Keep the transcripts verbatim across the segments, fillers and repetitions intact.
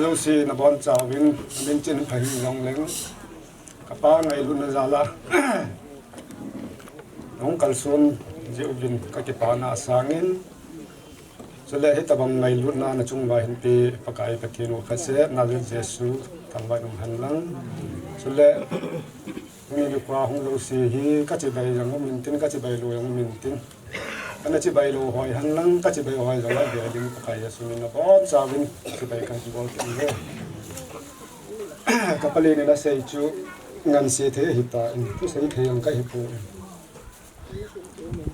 Jouse nabonchauvin, min chin pha hih jongleng, kapa ngailutna jal a hung kalson jeh uvin kakipana asangin, chule hitobang ngailutna nachung uva hinpe Pakai Pathen u khasetna le Jesu thangvah in umhen lang. Chule mi nikho hung jouse hi kachibai jong umin tin, kachibai lou jong umin tin. Kana chibai lou hoi hen lang, kachibai hoi jong a ve ding Pakai Jesu min a nabonchauvin chibai kahin bol kit uve. Ka palen in asei chu ngansi thei ahitan, thusei thei jong kahipoi.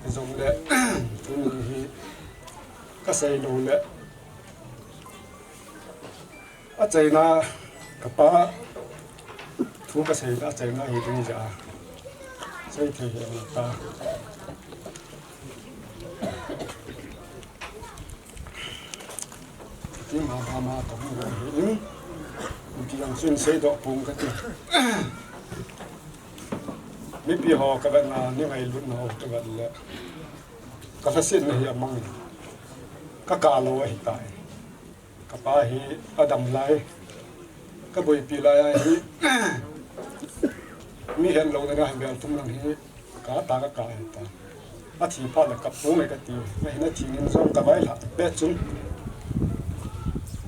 Hijongle tuni hi kasei lou le, achaina, kapa thu kaseina achaina hi ding jeh a seithei hi ahitan. Ti mama kahung lou hi in, ti jong chun seidoh pong kati. Mipi ho kavetna, mi ngailutna ho kavet le, kalhasetna hi amang in, kakah lou ahitai. Kapa hi adam lai, kaboipi lai a hi, mi hetlouna a hin bel thum lang hi, kata kakah ahitai. Athi phat le kap pong e kati. Ahin athi nin jong kavailhah pet chun,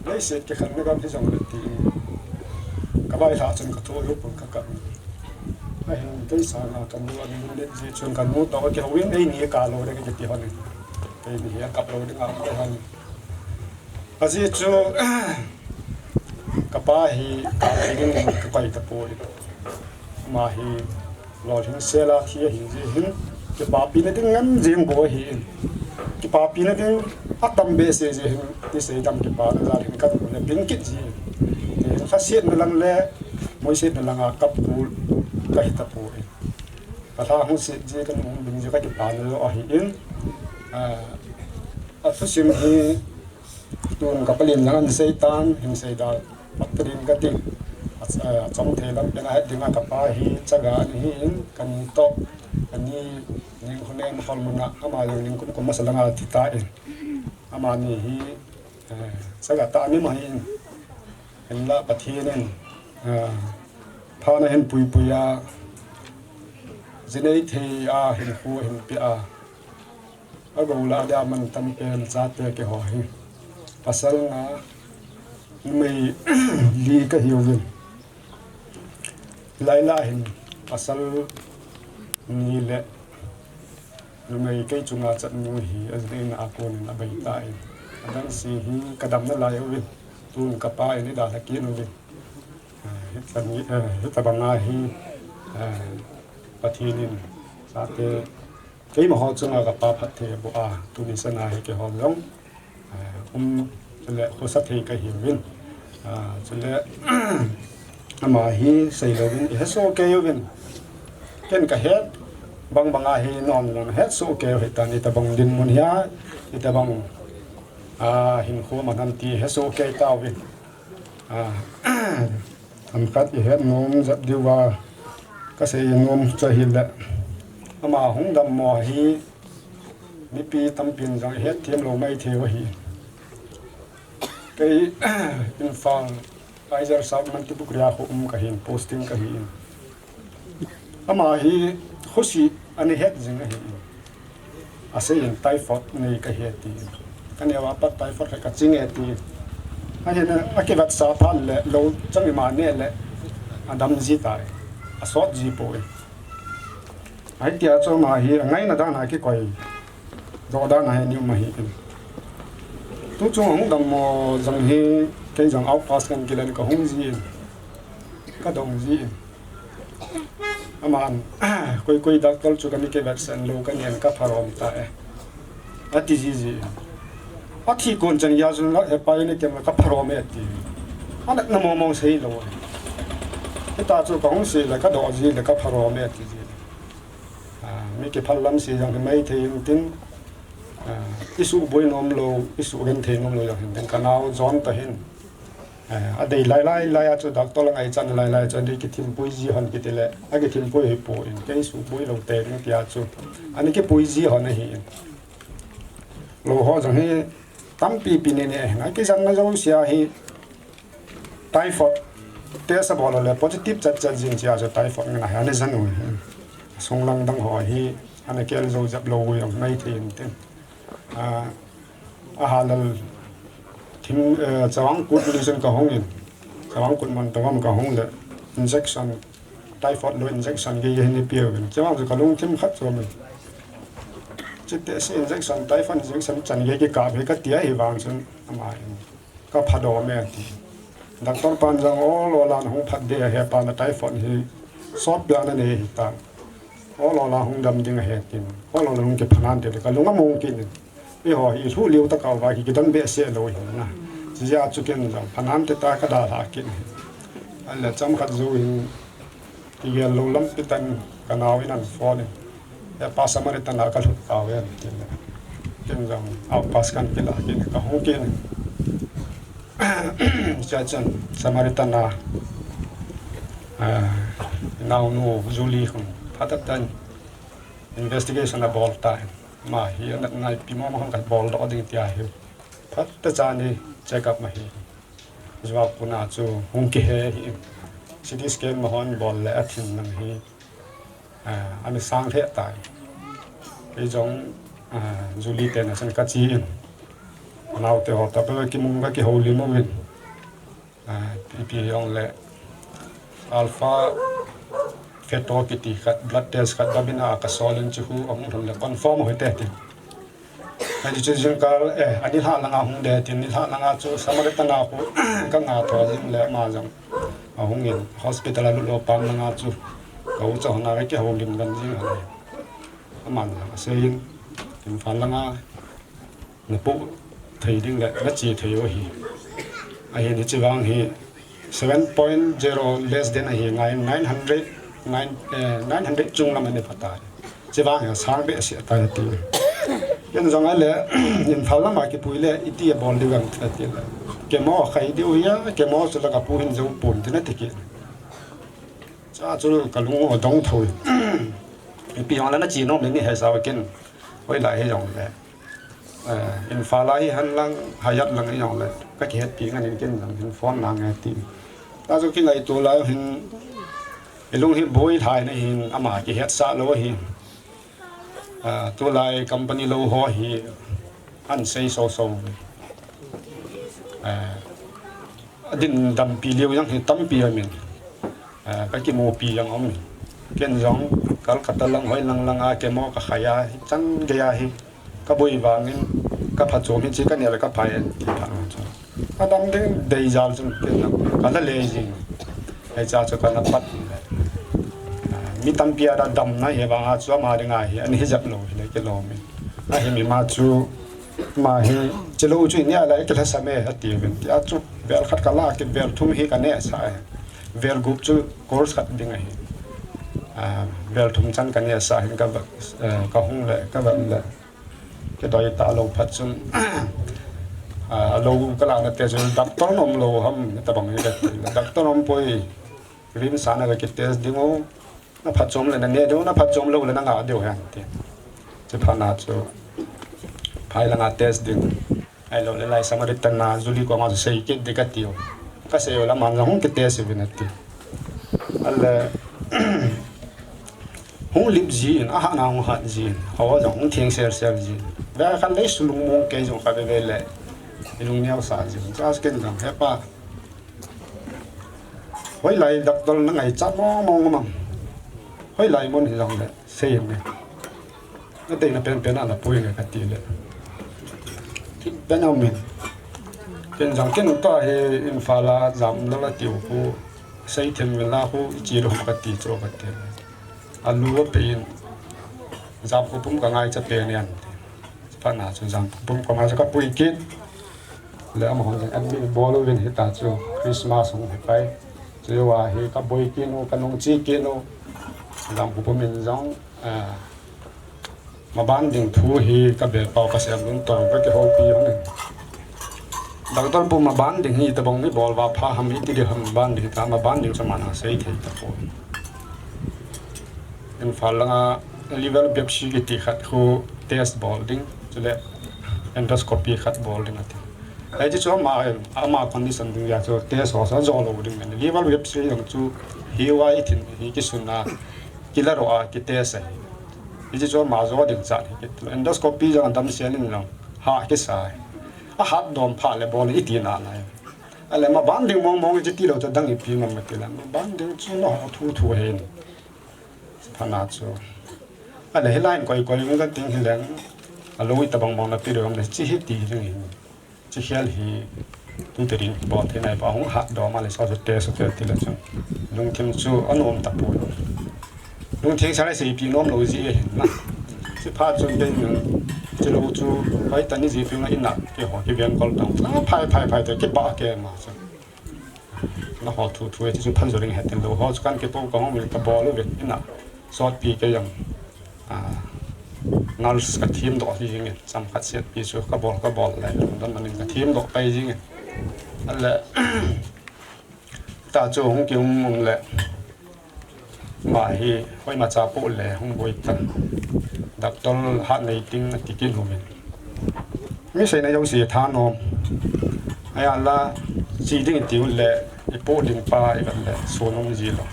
leiset kikhenna gam hijongle tin, kavailhah chun kathoh lou pon kakap in. Ahin kei sanga kanu ahin lut jeh chun kanu toh kihouvin, eini kah lou ding kati hon in, keini hi akap lou ding a um hon in. Ajeh chu kapa hi kap ding in kakoi tapoi. Ama hi lolhing sel a thi ahi jeh hin, kipapina ding ngen jeng bou ahin, kipapina ding atam behseh jeh hin, ti seidam kipana jal hin kanu le ping kit ji in. Ti hin lhasetna lang le moisetna lang a kap kul kahi tapoi. Kalha hung set jeh, kanu hung ding jeh kakipana joh ahin, a, athusim hi tun ka palen jong ahin seitan, hin seida phat ding kati. A, achom thei lam pen a het ding a, kapa hi chaga ana hi in, kani toh, kani Ningkhonem Holmon a, ama jong ningkum kum masa lang a thi tan. Amani hi, eh, chaga tah ana hi in, hinla Pathen in, eh, phat ahin puipui a, jinei thei a hinkho ahin peh a, agou lah a dia mantam pen chate keiho hi pasal nga, numei li kahiuvin. Hilai lah hin pasal ni le numei kei chunga chatnu hi ajinei na a kon in abai tan. Adang se hi kadam nalai uvin, tun kapa in eidalha kit uvin. Ah, hitabang, ah, hitabang a hi, ah, Pathen in chate, keima ho chunga kapa phatthei aboh a, tuni sana hi keiho jong, ah, um, chule khosa thei kahiuvin. Ah, chule, ama hi seilouvin, ihet soh kei uvin. Ken kahet bang bang a hi nom nom het soh kei u hitan, itabang dinmun hia, itabang, ah, hinkho man ham ti het soh kei tauvin. Ah, themkhat ihet nom jep diuva kasei nom chu ahile, ama hung dammo hi mipi tampin jong ihet them lou maithei u ahi. Kei Imphal, Aizawl South Mantripukhri a kho um kahin, posting kahin. Ama hi khosih ana het jing ahi. Asei in typhoid nei kahi ati. Kaneo a pat typhoid khat kaching e ati. Ahin akivetsah phat le lou chang ima neh le adam ji tai. Asot ji poi. Ahi tia chu ama hi angaina dan a kikoi doh dan a hi ni um ahi in. Tu chung ahung dammo jong hi kei jong out pass kan kilen kahung ji in. Kadong ji in. Aman, koi koi doctor chu kani kivetsah lou kanen kapharom ta e, ati ji ji. Athi kon chan geiya chun la hepa in item kapharom e ati. Anatna mong mong sei lou. Hita chu kahung sei le kadoh ji le kapharom e ati ji. Ah, mi kiphal lam sei jong hi maithei in tin, ah, isuhboi nom lou, isuhgenthei nom lou jong hin tin kanao jon ta hin. Eh, adei lai lai lai a chu doctor la ngaichat lai lai chu ani kithimpui ji hon kiti le, akithimpui hipon, kei suhboi lou teng tia chu ani kipui ji hon ahi in. Lou ho jong hi tampi pi nene ahin, akijanna jouse a hi Typhoid test abol le positive chat chat jing chia chu typhoid ngen ahi, ana jan u hi. Sunglang dang ho hi ana kel jou jep lou u jong mai thei in tin. Ah, a halal thim, eh, Chavang Kut ni chun ka hung in. Chavang Kut Mon Tawam ka hung le injection, typhoid lo injection gei gei hin pe uvin. Chavang chu ka lungthim khat chu min. Chite se injection, typhoid injection chan gei gei ka be ka tia hi vang chun ama in. Ka pha dom e ti. Doctor pan jong, "O, lo la, na hung phat ding ahi, pa na typhoid hi sot pia na nei hi ta. O, lo la, hung dam ding ahi," tin. O, lo la, hung kipha nante, ka lung among kit in. Eiho hi lhu liu ta kau va hi kidon behseh lou hi na. Chijeh a chu ken jong pha nante ta ka dalha kit in. Ahile chomkhat jou hin Kigel lou lampi tah in ka nau in an phone in, "He pa, Samaritan a ka lhut tauve," an ti le. Ken jong out pass kan kila kit in ka hung kit in. Chuin Samaritan a, ah, naonu Julie khun phatah tah in investigation abol tan. Ama hi anat naipi mong mong ka bol doh ding tia hi. Phatah chan hi check up ma hi. Jua kuna chu hung kihe hi. C T scan ma hon bol le a thin lang hi, ah, ami sang lheh tai. Kei jong, ah, Julie te na chan ka chi in. Naote ho ta pe ki mung ka kihoulim uvin. Ah, ipi jong le alpha feto kiti khat blood test khat dabina ka sol in chu hu ahung lhun le confirm u hite ti. Ahi chu jingkah, eh, ani lha langa hung de tin, ni lha langa chu Samaritan a khu ka nga tho jing le ama jong ahung in hospital a lut lou pam langa chu ka u chon a kihoulim dan jing a le. Aman jong asei in, Imphal langa na pu thei ding le na chi thei u hi. Ahin hichi vang hi seven point zero less than ahi ngai, nine hundred, nine, eh, nine hundred chung lam ani pha tai. Chivang hi asang behseh tai ati. Ken jong ahile, Imphal lama kipui le iti abol diu vem ati le. Chemo khai diu hia, chemo chu la ka pu hin jou pon tin ati kit. Cha chu ka lung adong tho. Ipi jong le na chi nom le ni he sao ken. Hoilai hi jong le. Eh, Imphal a hi hen lang, Haiat lang hi jong le, ka kihetpi ngen in ken jong hin phone na nge ti. Ta chu kingaito lai hin, i lung hi boi lhai na hin, ama kihetsah lou hi. Ah, tulai company lou ho hi, an sei so so. Ah, adin dampi liu jong hi tampi aum in. Ah, ka kimupi jong aum in. Ken jong Kolkata lang hoi lang lang a chemo ka khai a, hichan gei a hi. Ka boi vangin, ka phachom hi chi ka neh le ka phai e, ti phat ma chu. Ka dam ding dei jal chun ken jong, ka la le jing. Hiche chu ka na pat le. Ah, mi tampi a damna hi vang a chu ama dinga hi, ani hijep lou hi le kilom in. Ahi mi ma chu, ma hi, chi lou chu nia la kilhasam e, ati uvin. Tia chu, vel khat ka la, ki vel thum hi ka neh sa e. Vel gup chu course khat ding ahi. Ah, vel thum chan ka neh sa hin ka va, eh, ka hung le, ka va le. Kidoi ta lou phat chun, ah, lou ka la na te chun doctor nom lou ham, tabang ni ka ti. Doctor nom poi, rim sa na ka ki test ding u. Na phachom le na neh diu, na phachom lou le na ngah diu hen ti. Chi phat na chu, phai langa test ding. Ahilou le lai Samaritan a Julie koma chu sei kit ding ka tiu. Ka sei u le aman jong hung ki test uvin ati. Ahile, hung lip jin, ahahna hung hat jin, hou jong hung theng sel sel jin. Ve khan lei sulung mong kei jong ka ve ve le, i lung neo sa jin. Chas ken jong, he pa, hoilai doctor na ngaichat mong mong mam. Hoilai mun hi jong le, sei jong le. Na teina penpen a na pui nge ka ti le. Thil pen aum in. Ken jong ken ta hi Imphal a jam la la tiu khu, sei them ve la khu, i chi lou ka ti chu ka ti. A lu a pe in, jam khu pum ka ngaicha pe ni an ti. Phat na chu jam khu pum ka ngaicha ka pui kit. Le amahon jong admit bol uvin hita chu Christmas hung hi pai. Chu a hi ka boi kit u, ka nung chi kit u. Jam khu pum in jong, ah, maban ding thu hi ka bel pau ka sem lun tong ka kihoupi hung in. Doctor pu maban ding hi tabang ni bol va pha ham i ti di ham maban ding ta maban ding sa man a sei thei ta poi. Imphal langa liver biopsy kiti khat khu test bol ding, chule endoscopy khat bol ding ati. Hiche chu ama, ama condition ding a chu test ho sa jo lou ding. Liver biopsy jong chu hi wa i thin hi kisun a, kila ro a ki test ahi. Hiche chu ama jo ding chan hi kiti lou. Endoscopy jong dam sen in jong ha kisa. A hat dom pha le bol i ti na na. Ale ma ban ding mong mong i ti lou chu dang ipi ma ma ti la. Ma ban ding chu na ho thu thu hen. Phana chu. Ale hi line koi koi ngan ting hi leng. A lou i tabang mong na pi lou le chi hi ti ding hi. Chi khel hi tu te ding bol thei nai pa hung hat dom a le so so te so te ti le chu. Lungthim chu a nom ta poi. Lungthim sa le sei pi nom lou ji e hin na. Chi pha chun dei nun. Chi lou chu pai ta ni ji pi na in na ke ho ki veng kol tang. Na phai phai phai te ki pa ke ma chu. Na ho thu thu e chi chu phan zo ring he tin lou ho chu kan ke to ka hong mi ka bol u ve in na. Sot pi ke jong. A, nurse ka thim doh hi jing e, cham khat siat pi chu ka bol, ka bol le, lungdon manin ka thim doh pai jing e. Ale, ta chu hung ki um um le, ma hi, hoima cha po le, hung boi ta. Doctor hat nei ting a ti kin hum in. Mi seina jouse thanom. Ahi a la, chi ding i ti u le, i po ding pa, i vet le, sun um ji lou.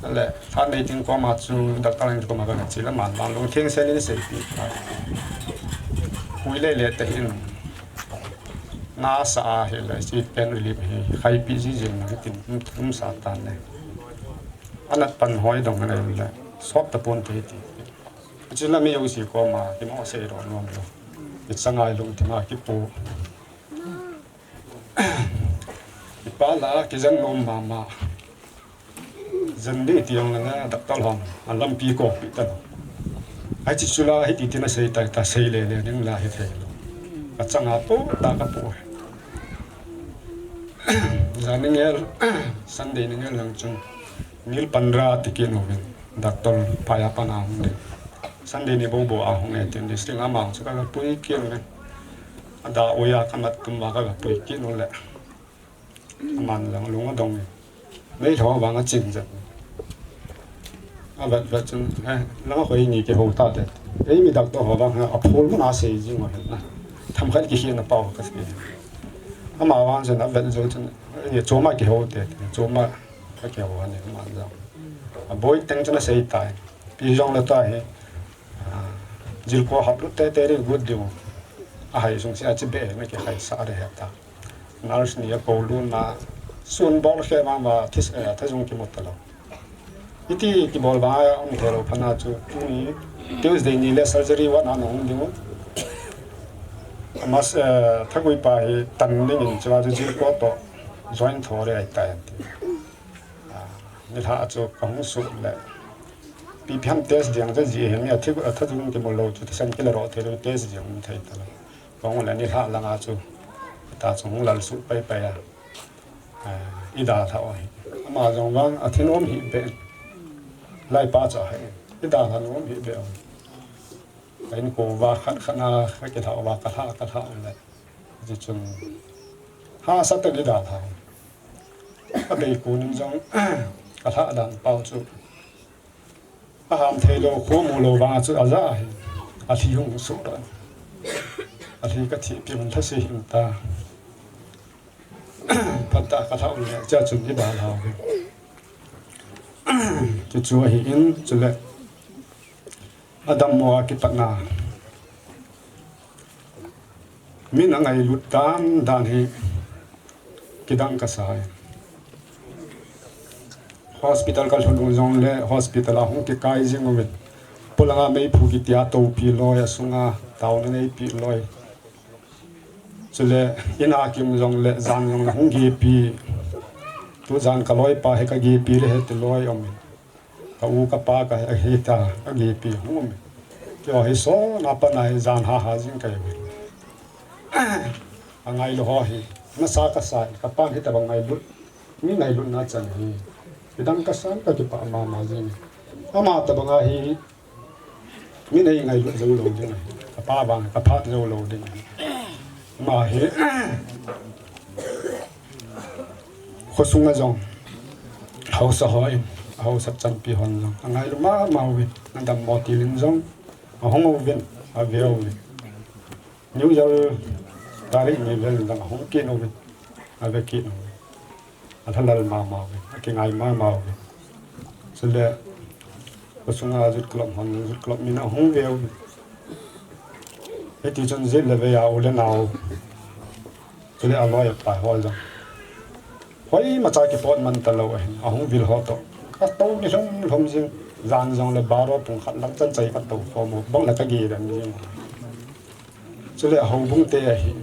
Ale, hat nei ting koma chu, doctor in koma ka chi la man, man lungthim sen in sei pi. Hui le le te hin. Na sa a hi le, chi pain relief hi, khai pi ji jin na tin, um, um sa tan le. Anat pan hoi dong le, le, sop ta pon te ti. Chi la mi jouse koma, ki mo sei ro nom lou. Ki changai lungthim a, ki po. Ipa la kijen nom mama. Jen ding ti jong le doctor hon a lampi ko pi ta. Ai chi chu la hi ti ti na sei tai ta sei le le ding la hi thei lou. Ka changa po ta ka po. Jan ni ngel Sunday ni ngel lang chung. Nil pandra ti ki no vin. Doctor pa ya pa na hung le. Sunday ni bo bo a hung le tin district ama chu ka pui ki no vin. Ada oya ka mat tum ba ka pui ki no le. Aman lang lung adong e. Mei lho vang a ching jat. A vet vet chun, eh, lang a khoi ni ke ho ta te. Ei mi doctor ho vang a phul mun a sei jing o hen na. Tham khat ki hi na pau ka sei. Ama vang chun a vet zo chun, ni choma ki ho te, choma ka ki ho ni ma jong. A boi teng chun a sei tai. Pi jong le ta hi. Jilko hap lut te te ri gut diu. A hai sung sia chi be na ki hai sa de heta. Nurse ni a ko lu na sun bol khe ma ma this, eh, thajung ki mut ta lo. Iti ki bol ba a um the lo phana chu tuni Tuesday ni le surgery wa na na um diu. Mas, eh, thagui pa hi tan ding in chua chu jilko to join tho re ai ta yan ti. Ah, ni lha chu ka hung su le. Pi pi ham test diang chu ji hin ni a thi, a thajung ki mol lo chu thisen ki la ro the lo test diang um thei ta lo. Kong le ni lha langa chu ta chu hung lal su pai pai a. Ah, i da tha o hi. Ama jong vang a thin um hi be. Lai pa cha hai. I da tha um hi be. Ka in ko va khat khat na ka ki tha va ka tha ka tha le. Ji chun ha sa ta ki da tha. A bei ko nin jong ka tha dan pau chu. A ham thei lo, kho mu lo vang chu a ja hi. A thi hung su ta. A thi ka thi pi mun tha si hin ta. Phat ta ka thau le, cha chun i ba lau. Chu chu a hi in, chu le. A dam mo a ki pat na. Min a ngailut dan dan hi kidang ka sa e. Hospital ka lhun u jong le hospital a hung kikai jing uvin. Polanga meiphu kitia topi loi a sunga taona neipi loi. Chule in a kim jong le jan jong le hung gepi. Tu jan ka loipa hi ka gepi le he ti loi um. Ka u ka pa ka he, he ta, ka gepi hung um. Kio hi so na pa na hi jan ha ha jing ka hi. A ngailu ho hi, na sa ka sa, ka pa hi ta bang ngailut, mi ngailut na chan hi. Kidang ka sa ka kipa ma ma jing. Ama ta bang a hi, mi nei ngailut jo lo ding. Ka pa bang, ka phat jo lo ding. Ma hi, Khosung a jong, haosa ho in, haosa chanpi hon jong, a ngailu mama uvin, a dammo til in jong, a hung uvin, a ve uvin. New Year Tarik ni vel lang hung kit uvin. Ave kit uvin. Alhalal mama uvin. Akingai mama uvin. Chule, khosunga youth club hon, youth club min ahung ve uvin. Hiti chun jit le vei a u le nao. Chule aloi apai ho jong. Hoimacha kipot man talou ahin, ahung vil ho toh. Katou ni lhom lhom jing, jan jong le baro pung khat lang chan chai katou khom u, bang le kagei dem jing. Chule houbung te ahi,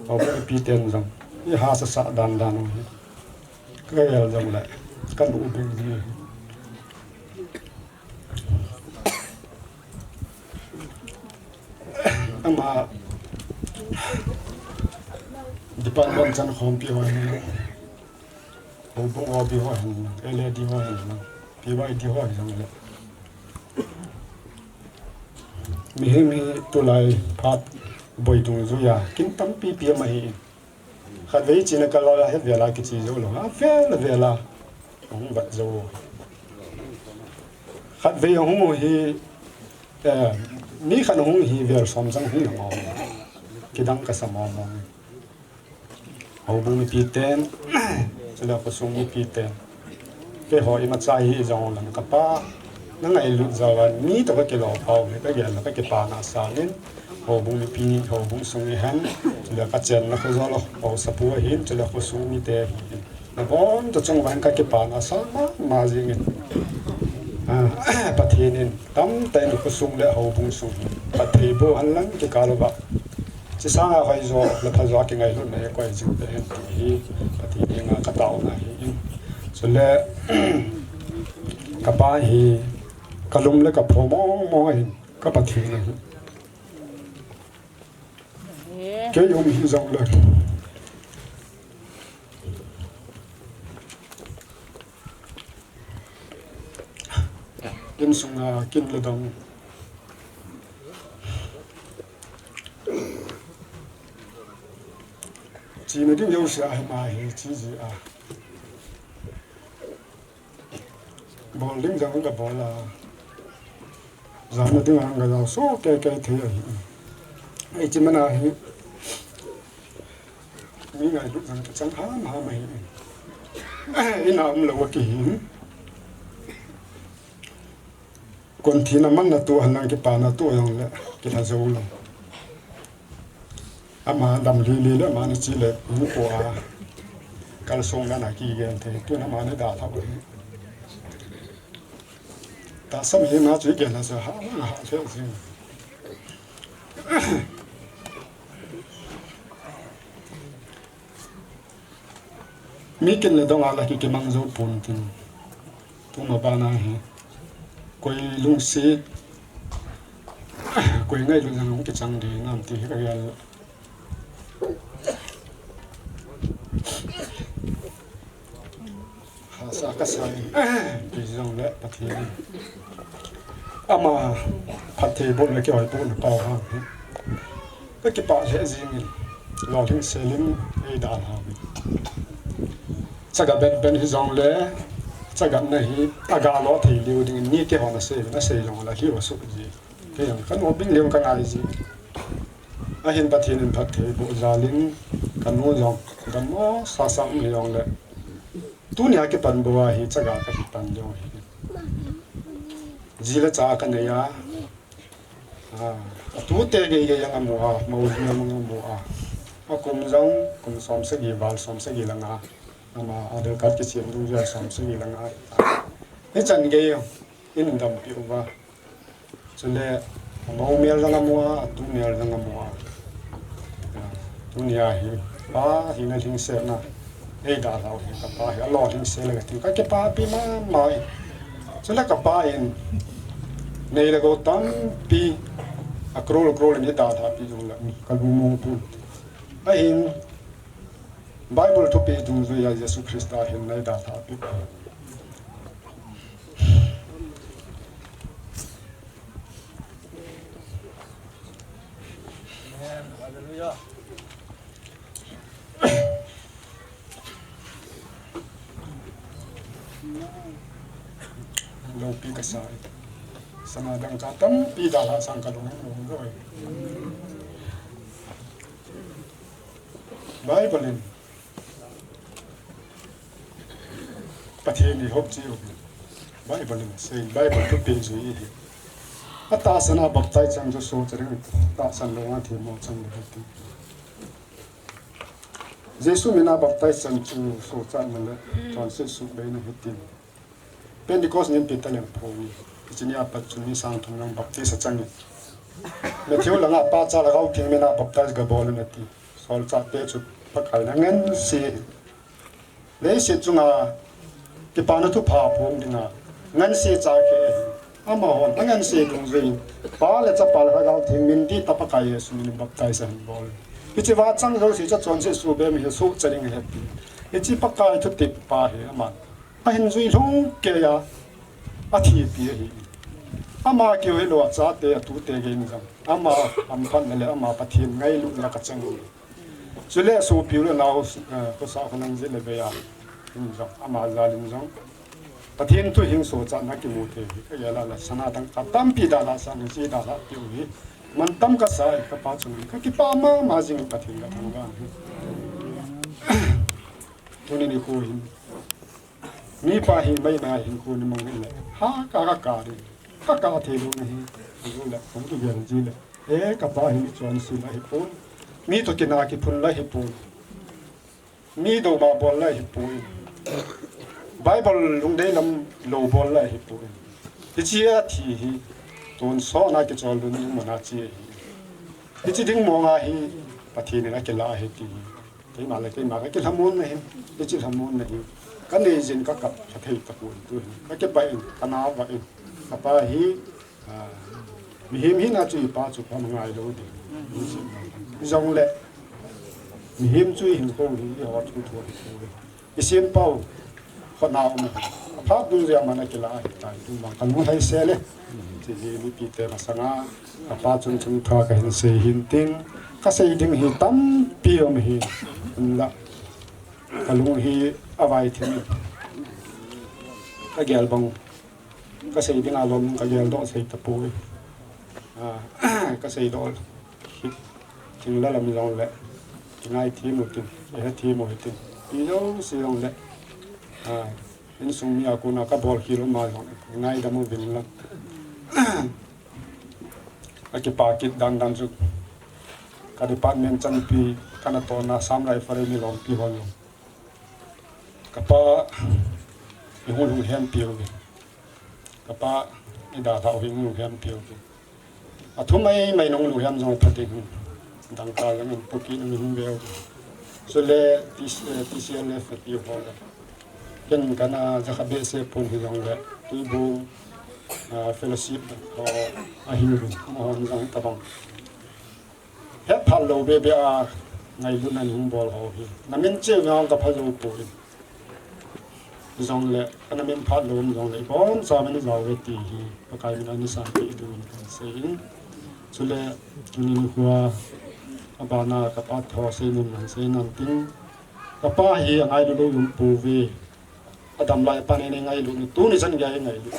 houbung ipi ten jong, i hahsa sah dan dan u hi. Kagel jong le, kanu bing jing. Ama department chankhompi ho hin, houbung O B ho hin, L A D ho hin, P Y D ho hin le. Mihem hi tulai phat boi dungjuia kin tampi pi ama hi. Khatvei china kal a het vel a kiche jou lou, avel vel a hung vat jou. Khatvei ahung u hi, eh, mi khat ahung hi vel som jang hung nang a, kidang kasa mong mong. Houbung mipi ten, chule khosung mipi ten. Keiho imacha hi jong lang kapa, na ngailut jou a, mi toh kakilou pau hi, kagel le kakipana sangin, houbung mipi, houbung sung ihen, chule kachenna khojol, haosapu ahin, chule khosung mite ahin. Nabon toh chung vang kakipana sang mama jingin. Ah, Pathen in tamtah in khosung le houbung sung hi phatthei boh hen lang kikal uva. Chisanga hoijo le phajo a kingailutna hi koi jing peh hen ti hi Pathen henga kataona ahin. Chule kapa hi kalum le kaphou mong mong ahin, ka Pathen ahi. Kei um hih jongle, insunga kin le dong, chena ding jouse ahi, ama hi che ji a. Bol ding jong kabol a, jana ding jong kajao soh kei kei thei ahi. Hiche mana hi mi ngailut jong kachang ham ham ahi. Ina umlou akihi. Kon thina manna toh henlang kipana toh jongle kilha jou lou. Ama dam lili le, ama nache le, hung po a. Kalsong dan a kigen thei, tun ama nadalhah u hi. Tahsa mihem a chu igen a chu ha, ha, ha, ha, jing. Mi kin le dong a la ki, kimang jou pon tin. Tuma bana hi. Koi lungset, koi ngailut jong kichang ding ham ti hi kagel. Hahsa kasa in, ti jongle Pathen in ama phattheibohna kihoibohna pao vang hi kakipah lheh jingin, lolhing selin eidalha uvin. Chaga ben ben hijongle, chaga na hi aga lo thei leu dingin mi kihona sei, nasei jongle hi va suk ji. Kei jong kanu bing leu kangai ji. Ahin Pathen in phattheiboh jalin, kanu jong dammo sasa um hijongle, tunia kipan bou a hi chaga kahi pan jong hi. Ji le cha kanei a, a, atute gei gei jong amu a, mou jong amu a. Akum jong kum som sagi val som sagi langa, ama Aadhaar card kisem dungjuia som sagi langa. Hichan gei jong in dampi uva. Chule, amou mel jong amu a, atu mel jong amu a. Tunia hi, pa hina lhingsetna eidalhau hi, kapa hi alolhingse le kating, kakipapi mama e. Chule kapa in, nei le gou tampi, a crore crore in eidalhahpi jongle, kalung mong pon. Ahin, Bible thupi dungjuia Jesu Christa hin neidalhahpi. Amen. Hallelujah. Loupi kasa e. Sana dangka tampi dalhah sang kalung lung loi. Bible in Pathen ihop cheh u hi Bible in asei, Bible thupeh jui ahi. Atahsan a baptize chan chu sohcha ding, tahsan lou a themmo chan ding ahi ti. Jesu min a baptize chan chu sohchatna le chonset suhbeina ahi ti. Pentecost nin Peter leng pho ni. Hiche nia pat chun mi sang thum lang baptize achang e. Matthew langa pacha Lhagao Theng min a baptize gabol un ati. Solchahte chu Pakai in angansei. Leiset chunga kipana thupha phong dinga angansei cha khe ahi. Amahon angansei dungjui in Pa le Chapa le Lhagao Theng min dihtah Pakai Jesu min in baptize ahin bol. Hiche va chang jouse chu chonset suhbei mi hi sohcha ding ahi ati. Hiche Pakai thutep pa hi aman ahin jui lhung keiya athipi ahi. Ama keu hilou a achate atute gei in jong ama hamphatna le ama Pathen ngailutna kachang e. Chule sopi u le nao, eh, khosa kholang jeh le veiya in jong ama jal in jong Pathen thu hing sohchatna kimu thei hi kagel a le sana dangka tampi dalhah sah in, hiche dalhah peh u hi mantam kasa e, kapa chunga kakipah mama jing in Pathen kathangvah e. Tuni nikho hin mipa hi meima hinkho ni mang hile, ha ka, ka ka ding, ka ka thei lou ahi. Hung le hung kigel ji le, e, kapa hi mi chonse la ahipon, mi toh kina kiphun la ahipon, mi douma bol la ahipoi, Bible lungdei lam lou bol la ahipoi. Hiche athi hi tonsot na kichol lhun ding mona che ahi. Hiche ding monga hi Pathen in akilah ahi ti hi keima le keima kakilhamon na hin, hiche lhamonna hi kanei jin kakap lhathei tapon, tuhin kakipah in, kana vah in. Kapa hi, ah, mihem hina chu ipa chu pha ngailou ding. Hijongle mihem chu ihinkho hi ihot thu thu hi thu. Isempau khona um ahi. Aphat dungjuia aman akilah ahitai, tun vang kalung lhaisel e. Hiche hi mipite masanga kapa chungchang thu kahin sei hin tin, kasei ding hi tampi um ahi. Hinla kalung hi avai thim in, kagel bang kasei dinga lom kageldoh sei tapoi. Ah, kaseidoh hi thinglel aum jongle kingaithem u hitin, ihethem u hitin, ijouse jongle, ah, insung mi a kona kabol khel uma jong ngaidam uvin lang. Kakipah kit dandan chu ka department chanpi, kanatohna Assam Rifle mi lompi hon jong, kapa ihung lunghempi uvin, kapa idalhah u hi ihung lunghempi uvin. Athu maimai nahung lunghem jong phaten, dangka jong in pukit in hung veu. Chule T C, eh, T C L F ati ho le, ken kana jakha behseh pon hijongle, Tuibong, ah, fellowship ho ahiuvin, amahon jong tabang hetphal lou bebe a ngailutna nahung bol ho hi namin cheh ngang kapha jou poi. Jongle kana min phat lou jongle ibonchauvin ijao uve ti hi Pakai min a neisanpeh diuvin kahin sei in. Chule tuni nikhoa abana kapa thu seinom nasei nan tin, kapa hi angailut lou um pouve. Adam lai a pat in eingailut in, tuni chan geiya eingailut.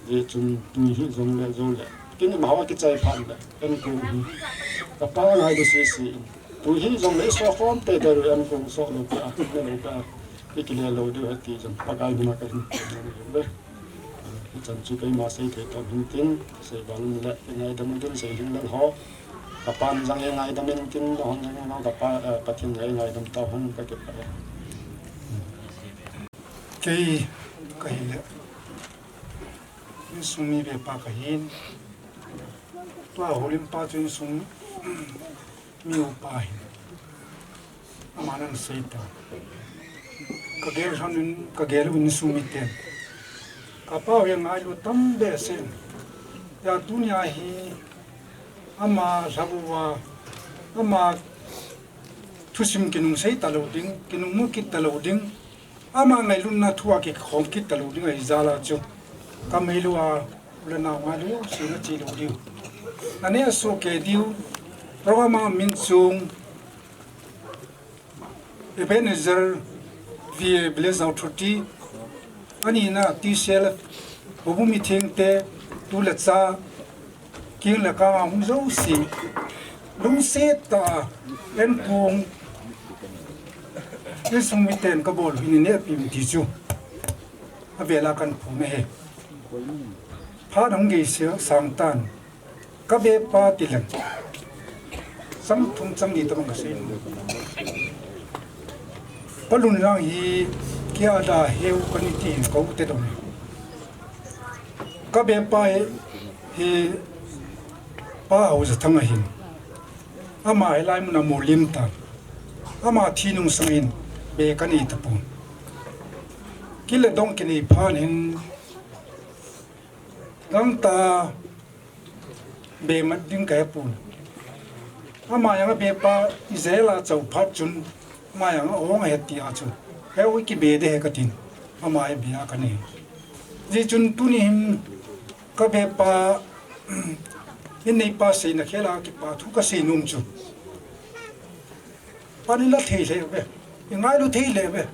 Hijeh chun tuni hijongle joule kin imaho akichai phat le, enkong hi kapa ngailu sese in, tuni hijongle isoh khom teitei diu, enkong soh lou peh a, ne lou peh a, ikile lou diu ahi ti jong Pakai min a kahin pe nom uve. Hichan chu keima seithei tah hintin, sei bang le, eingaidam u din sei ding lel ho. Kapan jong eingaidam intin, nahon jong nang kapa, eh, Pathen in eingaidam tahen, kakipah e. Kei kahile, insung mi vepa kahin, tua Holimpa chu insung mi upa ahin, aman ana sei tan. Kagel lhon in, kagel uvin insung miten, kapa hi angailu tam behseh in. Hijeh a tunia hi ama lhabuva, ama thusim kinung sei talou ding, kinung mu kit talou ding, ama ngailutna thua kikhom kit talou ding ahi jal a chu, kamailu a u le nao ngailu sena che lou diu, naneh a sohkei diu, program a min chung Ebenezer V A Village Authority, anina T C L, houbung mithengte, tu le cha, keng le kang a hung jouse, lungset tah a, enkong Insung miten kabol u hin inehpeh un ti chu avela kahin phon ahi. Phat hung gei sang tan, kabepa tileng chang thum chang ni tabang kasei. Palun lang hi kiada heu kani ti kou te dong. Kabepa hi Pa Haojathang ahin. Ama hilai muna molem tan. Ama thi nung sangin be kanei tapon. Kile dong kinei phat in gangtah a be mat ding kahepon. Ama jong abepa ijeh a chau phat chun, ama jong ahung ahet tia chu, heu ikibe ding ahi katin, ama ibe a kanei. Hijeh chun tuni hin kabepa, inneipa seina khel a kipa thu kasei nom chu, pan ila thei lheh uve, ingailu thei lheh uve.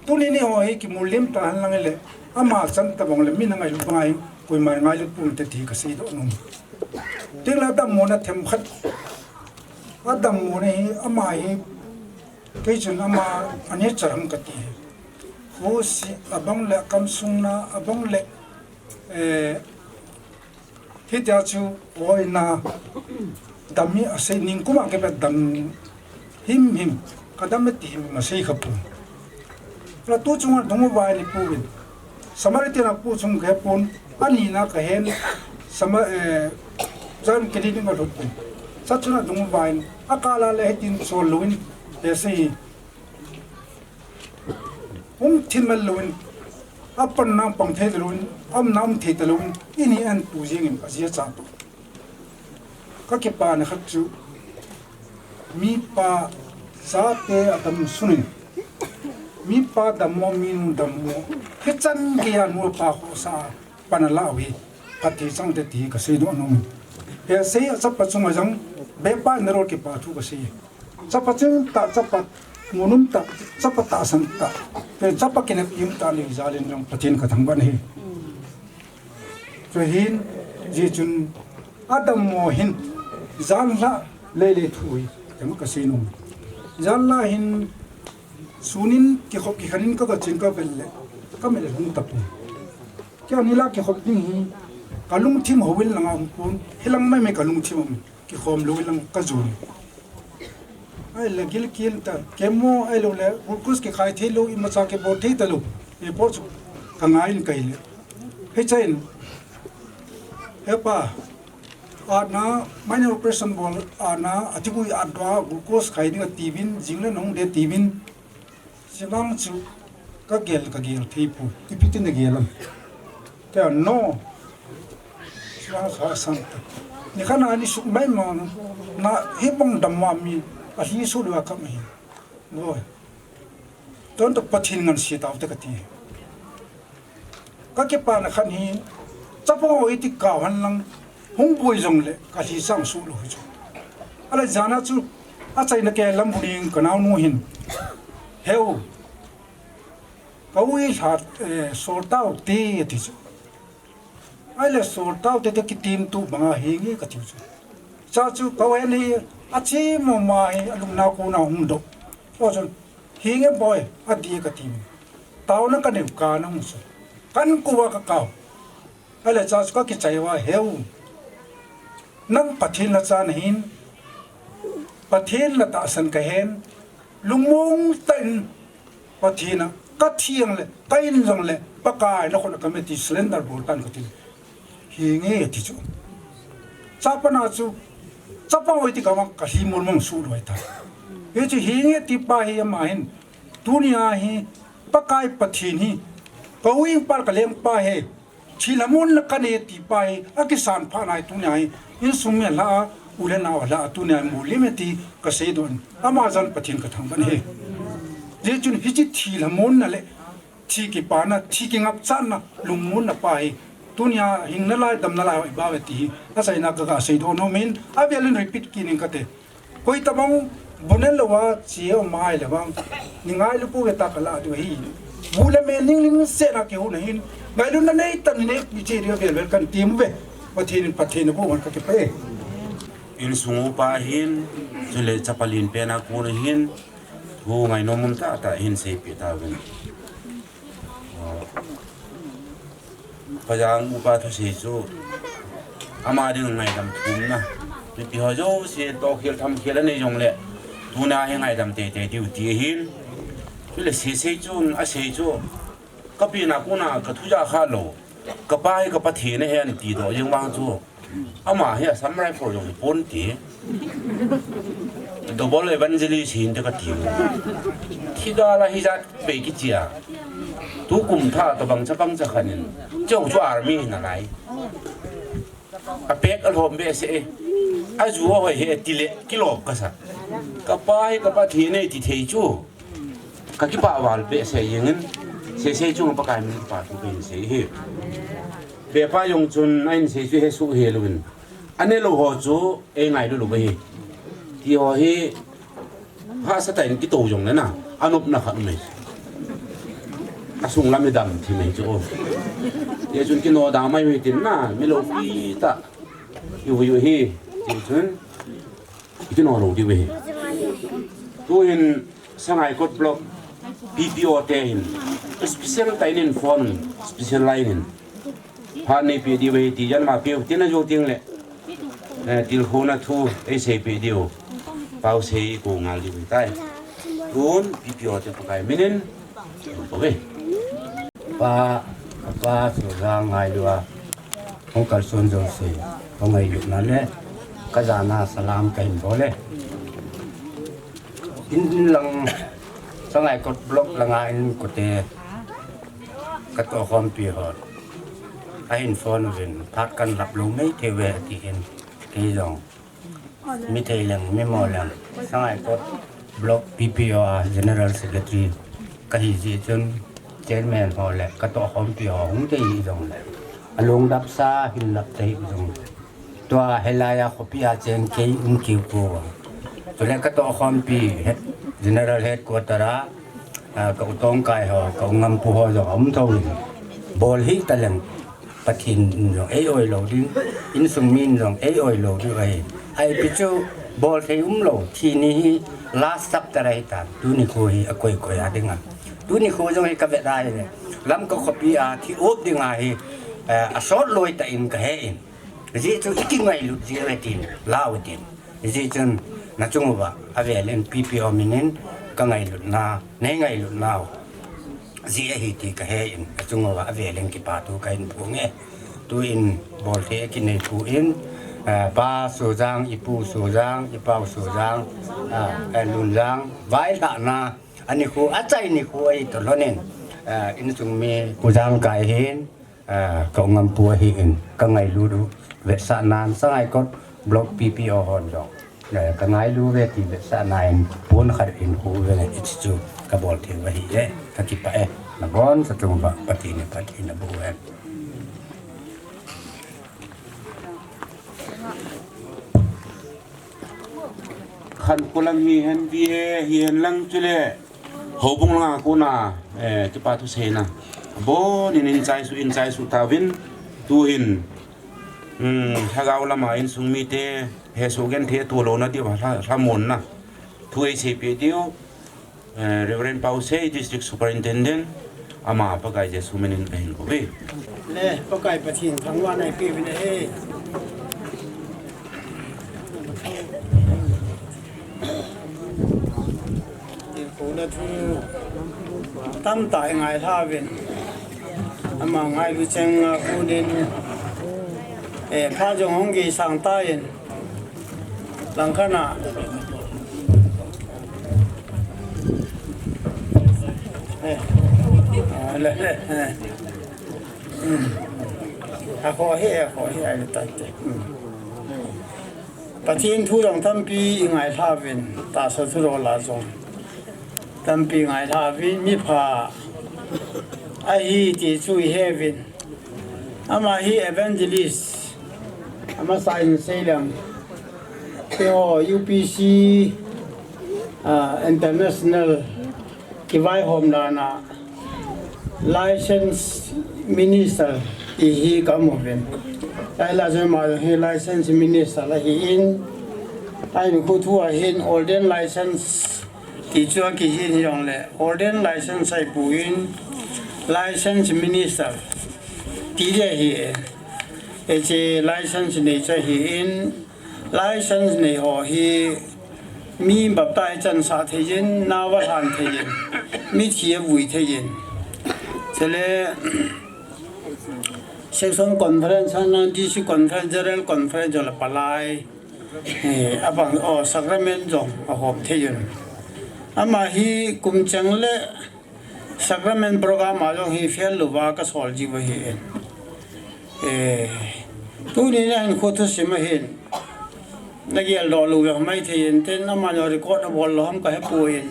Tuni ni ho hi kimolem tahen lang ile, ama chan tabang le min angailu banga hi koiman ngailu ponte ti kasei doh nom. Tengle adammona themkhat, adammona hi ama hi, kei chun ama anature ham kati. Khosi abang le, akamsung na abang le, eh, hitia chu oina dam hi asei, ningkum a kipat dam himhim, kadam e ti himhim asei khapon. La tu chunga dunguva in ipu uvin, Samaritan a pu chung kahepon, anina kahen, Sama-, eh, Zion Clinic a lhut uvin, chachun adunguva in, akal a le hitin chol louvin, asei hi, um thim louvin, apanna pang thei talouvin, aumna um thei talouvin, in hi ahin tu jengin ajeh chu. Kakipana khat chu, mipa chate adamsun in, mipa dammo, minu dammo, hichan geiya nu le pa khohsah a pan ala u hi phatthei chang te ti kasei doh nom. Hiche a chapa chunga jong bepa in narol kipa thu kasei. Chapa ching tah, chapa mun um tah, chapa tahsan tah, chapa kinep im tah nei jal in jong Pathen kathangvah ahi. Chuhin, hijeh chun adammo hin, janhi lele thu hi, ema kasei nom. Janhi hin, sunin kikhop kikhen in kagache in kavet le, kamel ahung tapon. Kei nila kikhop ding hi, kalungthim houin langa umpon, hilang maimai kalungthim um, kikhom lou in lang kajon. Ahile gilkel ta, chemo ahiloule, glucose kikhai thei lou, imacha kibol thei talou, ibol chu kangai in kahile. Hichea, hepa, atna, minor operation bol, atna, athigui atdoh a, glucose khai ding atiuvin, jingle nahung ding atiuvin, chuvang chu kagel, kagel thei poi, ipi tin nagel am? Kei a no, chuvang chu asang ta. Nikhat a ni suk maimai, na hibang dammo mi, alhi sut uva kap ahi. Boi. Tun toh Pathen ngansei taute kati. Kakipana khat hi, chapang ho iti kau hen lang, hung boi jongle, kalhi sang sut lou hi chu. Ahile jana chu, achaina kei lam bu ding kanaonu hin, heu, ka u hi lha, eh, sol taute ati chu. Ahile sol taute te kitim tu banga hinge kati chu. Cha chu ka u hi achim mama hi alungna kona hung doh. Aw chun, hinge boi, ati e kati. Taona kanei u kana hung chu. Kakou a kakau. Ahile cha chu kakichai uva, heu, nang Pathen nacha nahin, Pathen natahsan kahen, lungmong tah in Pathen a kathi jongle, ka in jongle, Pakai nakhut a kame ti surrender bol tan kati. Hinge ati chu. Chapang a chu, chapang ho iti kau a kalhi mol mang sut lou ahitai. Hichu hinge ati pa hi ama hin, tunia hi, Pakai Pathen hi, ka u hi pal ka lengpa hi, thilha monna kanei ti pa hi, akisan phat nai tunia hi, insung mi alha a, u le nao alha a, tunia hi molem e ti kasei doh in, ama jal in Pathen kathangvah e. Hijeh chun hiche thilha monna le, thi kipana, thi kingapchatna, lungmonna pa hi, tunia hing nalai, dam nalai, ibol e ti hi, achaina kaga sei doh nom in, avel in repeat kit ning kate. Koi tabang bu ne louva, che um ahile vang, nei ngailu pouve tia kalah diu ahi. Bu le me ning ling sena kihou nahin, ngailutna nei tah in nei che diu avel vel kahin tem uve. Pathen in phatthei naboh hen kakipah e. Insung upa ahin, chule chapa lenpen a kon ahin, Thu ngainom um tah tah hin seipeh tauvin. Pajang upa thusei chu ama ding ngaidam thumna. Mipi ho jouse tohkhel thamkhel anei jongle tuna hi ngaidam teitei diu ti ahin. Chule seisei chun asei chu ka pi na kona ka thuja kha lou. Ka pa hi ka Pathen ahi ati doh jeng vang chu. Ama hi Assam Rifle jong hi pon ti. Double evangelist hin te ka ti. Thi dala hi jat pei kichia. Tukum tha tobang cha bang cha khan in. Cheu chu army hi nalai. A pek a lhom behseh e. A ju a hoi he tile kilom ka sa. Ka pa hi ka Pathen ahi ti thei chu. Ka kipah val behseh jeng in. Seisei chunga Pakai min kipathu kahin sei hi. Bepa jong chun ahin sei chu hesoh hel uvin. Anelou ho chu ei ngailu lou ahi. Ti ho hi hahsa tah in kitou jongle na, anopna khat um e. Asung lam idam thim e chu. Hijeh chun kinoda mai u hitin na, mi loupi tah. Iu iu hi, ti chun kino lou diu ahi. Tuhin Sangaikot Block P P O te hin special tah in phone, special line in phat neipeh diu ahi ti jan ma peh u tin ajo tengle, eh, tilkhouna thu eiseipeh diu. Pausei kou ngal diu ahitai. Tun P P O te Pakai minin, kou ve. Pa, Pa Sojang ngailu a hung kalson jouse, ka ngailutna le ka jana salam kahin bol e. In lang Sangaikot Block langa inkote ka tohkhompi ho ahin phone uvin, phat kan lap lou mai thei uve atin, kei jong mi thei leng, mi mo leng, Sangaikot Block P P O a General Secretary kahi jeh chun, Chairman ho le ka tohkhompi ho hung thei hih jongle, alung dapsa hin lap thei hih jongle, tua helai a khopi a cheng kei um kiu pouva. Chule ka tohkhompi he-, General Headquarter a, a, ka u Tongkai ho, ka u Ngampu ho jong aum thou in. Bol hih taleng Pathen in jong ei oi lou ding, insung min jong ei oi lou ding ahi. Ahi pi chu bol thei um lou, thi ni hi last chapter ahitan, tuni kho hi akoi koi a dinga. Tuni kho jong hi ka vet a hile, Lamka khopi a thi up dinga hi, eh, asot loi tah in ka he in. Hijeh chu i kingailut jeh uve tin, lau tin. Hijeh chun nachung uva avel in P P O minin ka ngailutna, nei ngailutnau jeh ahi ti ka he in, achung uva avel in kipathu kahin phong e. Tuin bolthei akinei poi, eh, Pa Sojang, i Pu Sojang, i Pau Sojang, ah, eh, Lunjang, vailhahna, ani kho, achai ni kho ahi toh lhonin, eh, insung mi Pu Jangkai hin, ah, ka u Ngampu ahin, ka ngailut u vetsahnan, Sangaikot Block P P O hon jong, eh, ka ngailu uve ti vetsahnan, pon khat in hu uve, hichu ka bol thei u ahi e, ka kipah e, nabonchauva Pathen in phatthei naboh hen. Khankholam hihen, V A hihen lang chule houbung langa kona, eh, kipa thuseina abonin in chaisuh, in chaisuh tauvin, tuhin, um, lhagao lama insung mite hesoh genthei atoh louna diuva lha-, lhamonna thu eiseipeh diu, eh, Reverend Pausei, District Superintendent, ama Pakai Jesu minin kahin kou ve. Le, Pakai Pathen thangvahna eipeuvin ahi. Tilkhouna thu tamtah ingailha uvin. Ama ngailu chenga konin, eh, phat jong hung geisang tan. Langkhat a. Eh. Ah, le, le, eh. Hmm. Akhoh hi, akhoh hi, ahile tate. Hmm. Pathen thu jong tampi ingailha uvin, tahsa thu dola jong tampi ngailha uvin, mipha ahi ti chu ihe uvin. Ama hi evangelist, amasa in seileng. Keiho U P C, ah, International kivaihom dan a license minister ti hi ka um uvin. Ahila jong ama hi license minister ahin, ahin khu thu ahin ordained license Ti chu akijih in hijongle, ordained license ahipoi, license minister ti ding ahi. Hiche license nei chu ahin, license nei ho hi mi baptize chansah thei in, nao alhan thei in, mithi avui thei in. Chule section conference, district conference, general conference jong le palai, eh, abang, oh, sacrament jong ahom thei in. Ama hi kum cheng le sacrament program a jong hi fail louva kasol jiu ahi. Eh, tuni nahin kho thusim ahin, nagel doh lou vang maithei in, tin ama jong record abol lou ham kahepoi.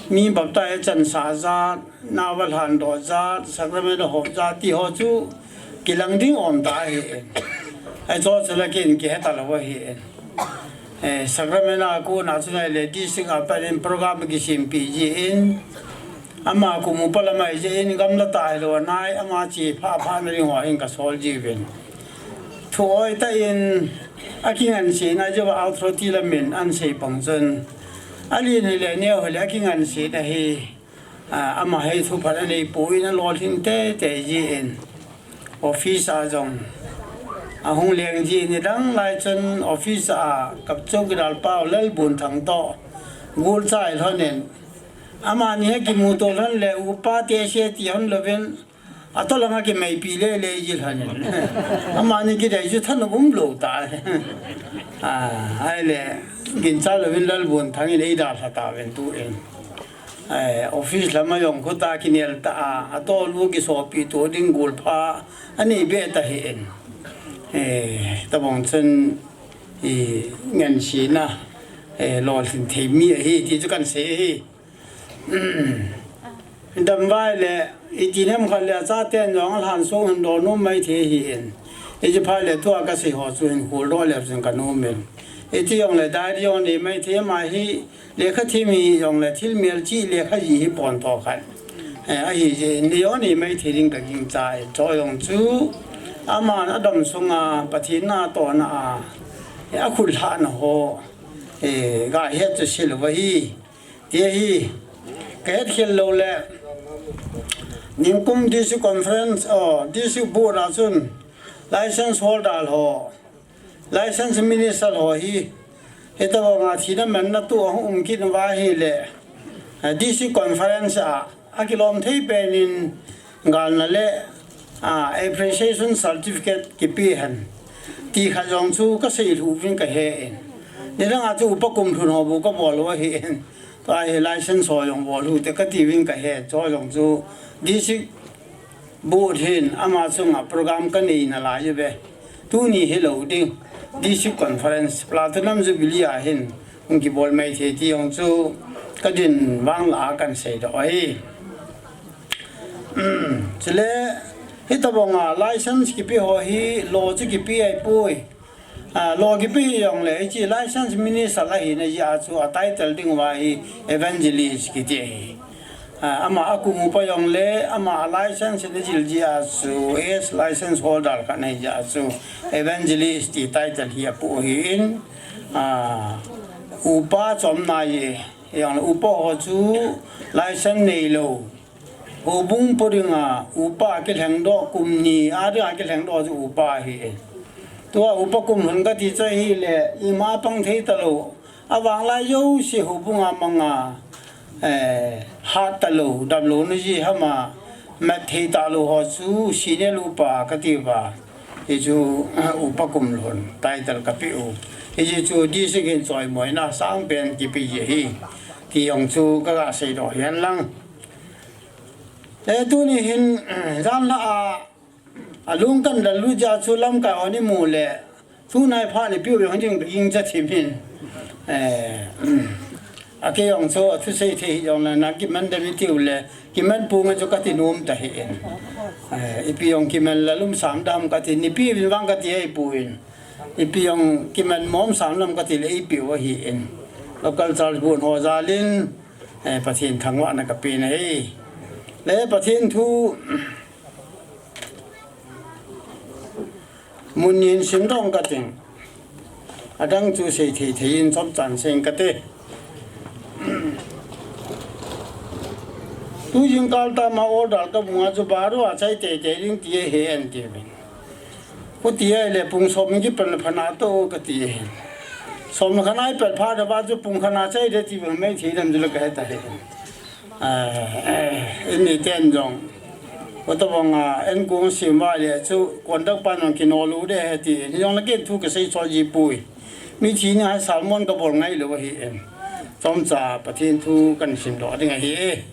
Mi baptize chansah jat, nao alhan doh jat, sacrament ahom jat ti ho chu kilang ding aum ta ahi. Ahi chu chule kin kihe talou ahi. Eh, sacrament a kona chu nai le district a pat in program kisempeh jin, ama kum upa lam ahi jeh in gamla tah hilou anai, ama che phapha na ding ho hin kasol jiuvin. Thu hoitah in akingansena jeh uva authority lam in ahin sei pang chun, alen hile neo hile akingansena hi, ah, ama hi thupha anei poi, alolhin teitei jin. Office a jong ahung leng jin, nidang lai chun office a kap chowkidar pau Lalbunthang toh gul chai lhon in, amani hi kimuto lhon le upa te se ti lhon louvin, atoh langa kimeipi lele ji lhon in. Amani kidei chu thanop umlou ta. Ah, ahile, gincha louvin Lalbunthang in eidalha tauvin tu in. Eh, office lama jong khuta kinel ta a, atolu kisopi to ding gul pha anei be ta ahin. Eh, tabang chun, eh, ngansena, eh, lolhin thei mi ahi ti chu kahin sei ahi. Damvai le, iti nem khat le achaten jong alhan song hin doh nom maithei ahin. Hiche phat le tua kasei ho chu hin kholdoh le chun kanom in. Iti jong le diary jong nei maithei, ama hi lekha thim hijongle thil melchih lekha ji hi pontho khat, eh, ahi jeh in, nei jong nei maithei ding kagingchan, chu jong chu aman adam sunga Pathen natohna a, eh, akhut lhahna ho, eh, gahet chu sei lou ahi. Ti ahi, kahet khel lou le, ningkum district conference, oh, district board a chun license holder ho, license minister ho hi, hitabanga thina manna tu ahung um kit uva ahile, eh, district conference a, akilom thei pen in galna le, ah, appreciation certificate kipe hen ti khat jong chu kasei lhu uvin kahe in. Nidang a chu upa kum lhun ho bou kabol u ahi in. Tua hi license ho jong bol u hite kati uvin kahe, chu jong chu district board hin ama chunga program kanei nalai uve. Tuni hilou ding, district conference, platinum jubilee a hin hung kibol maithei ti jong chu kadin vang lah a kahin seidoh ahi. Chule, hitabanga license kipe ho hi lo chu kipe ahipoi. Ah, lo kipe hijongle, hiche license minister ahina jeh a chu a title ding uva hi evangelist kiti ahi. Ah, ama akum upa jongle, ama a license ana jil jeh a chu, as license holder khat ahi jeh a chu, evangelist ti title hi apoh ahi in, ah, upa chomna ahi, hijongle upa ho chu license neilou. Houbung po dinga upa kilhengdoh, kum ni a dinga kilhengdoh chu upa ahi e. Tua upa kum lhun kati chu ahile, ima pang thei talou. Avanglai jouse houbung a manga, eh, hat talou, damlou na ji hama, mat thei talou ho chu senior upa kati uva. Hichu, upa kum lhun, title kapeh u. Hiche chu district in choimoina sangpen kipe ji ahi. Ti jong chu kaga seidoh hen lang. Eh, tuni hin, jan la a, alung kan dal lut jeh a chu lamkai hon imu le, tunai phat ni piu jong ding ging cha thim hin. Eh, a kei jong chu, athusei thei hijongle, na kiman dem itiu le, kiman ponge chu kati nom ta ahi in. Eh, ipi jong kiman la lum sam dam kati, nipi vin vang kati ahipoi. Ipi jong kiman mom sam dam kati le, ipi u ahi in. Local church bun ho jal in, eh, Pathen thangvahna kapen ahi. Le Pathen thu, mun nin sim dong kating. Adang chu sei thei thei in chomchan sei kate. Tu jingkah tah ma order ka bung a chu baru a chai teitei ding ti ahi e ati uvin. Kati ahile pung som in kipelna phat na to kati ahi. Som le khat na ipel phat uva chu pung khat na chai ding ti bang mai thei dam chu le ka he ta ahi. Ah, eh, eini ten jong. Kati bang a, enkong sim uva le chu conduct pan jong kinol u ding ahi ti. Hijong le ken thu ka sei sot ji poi. Mithi ni a sermon ka bol ngai lou ahi e. Chomcha Pathen thu kan sim doh ding ahi e.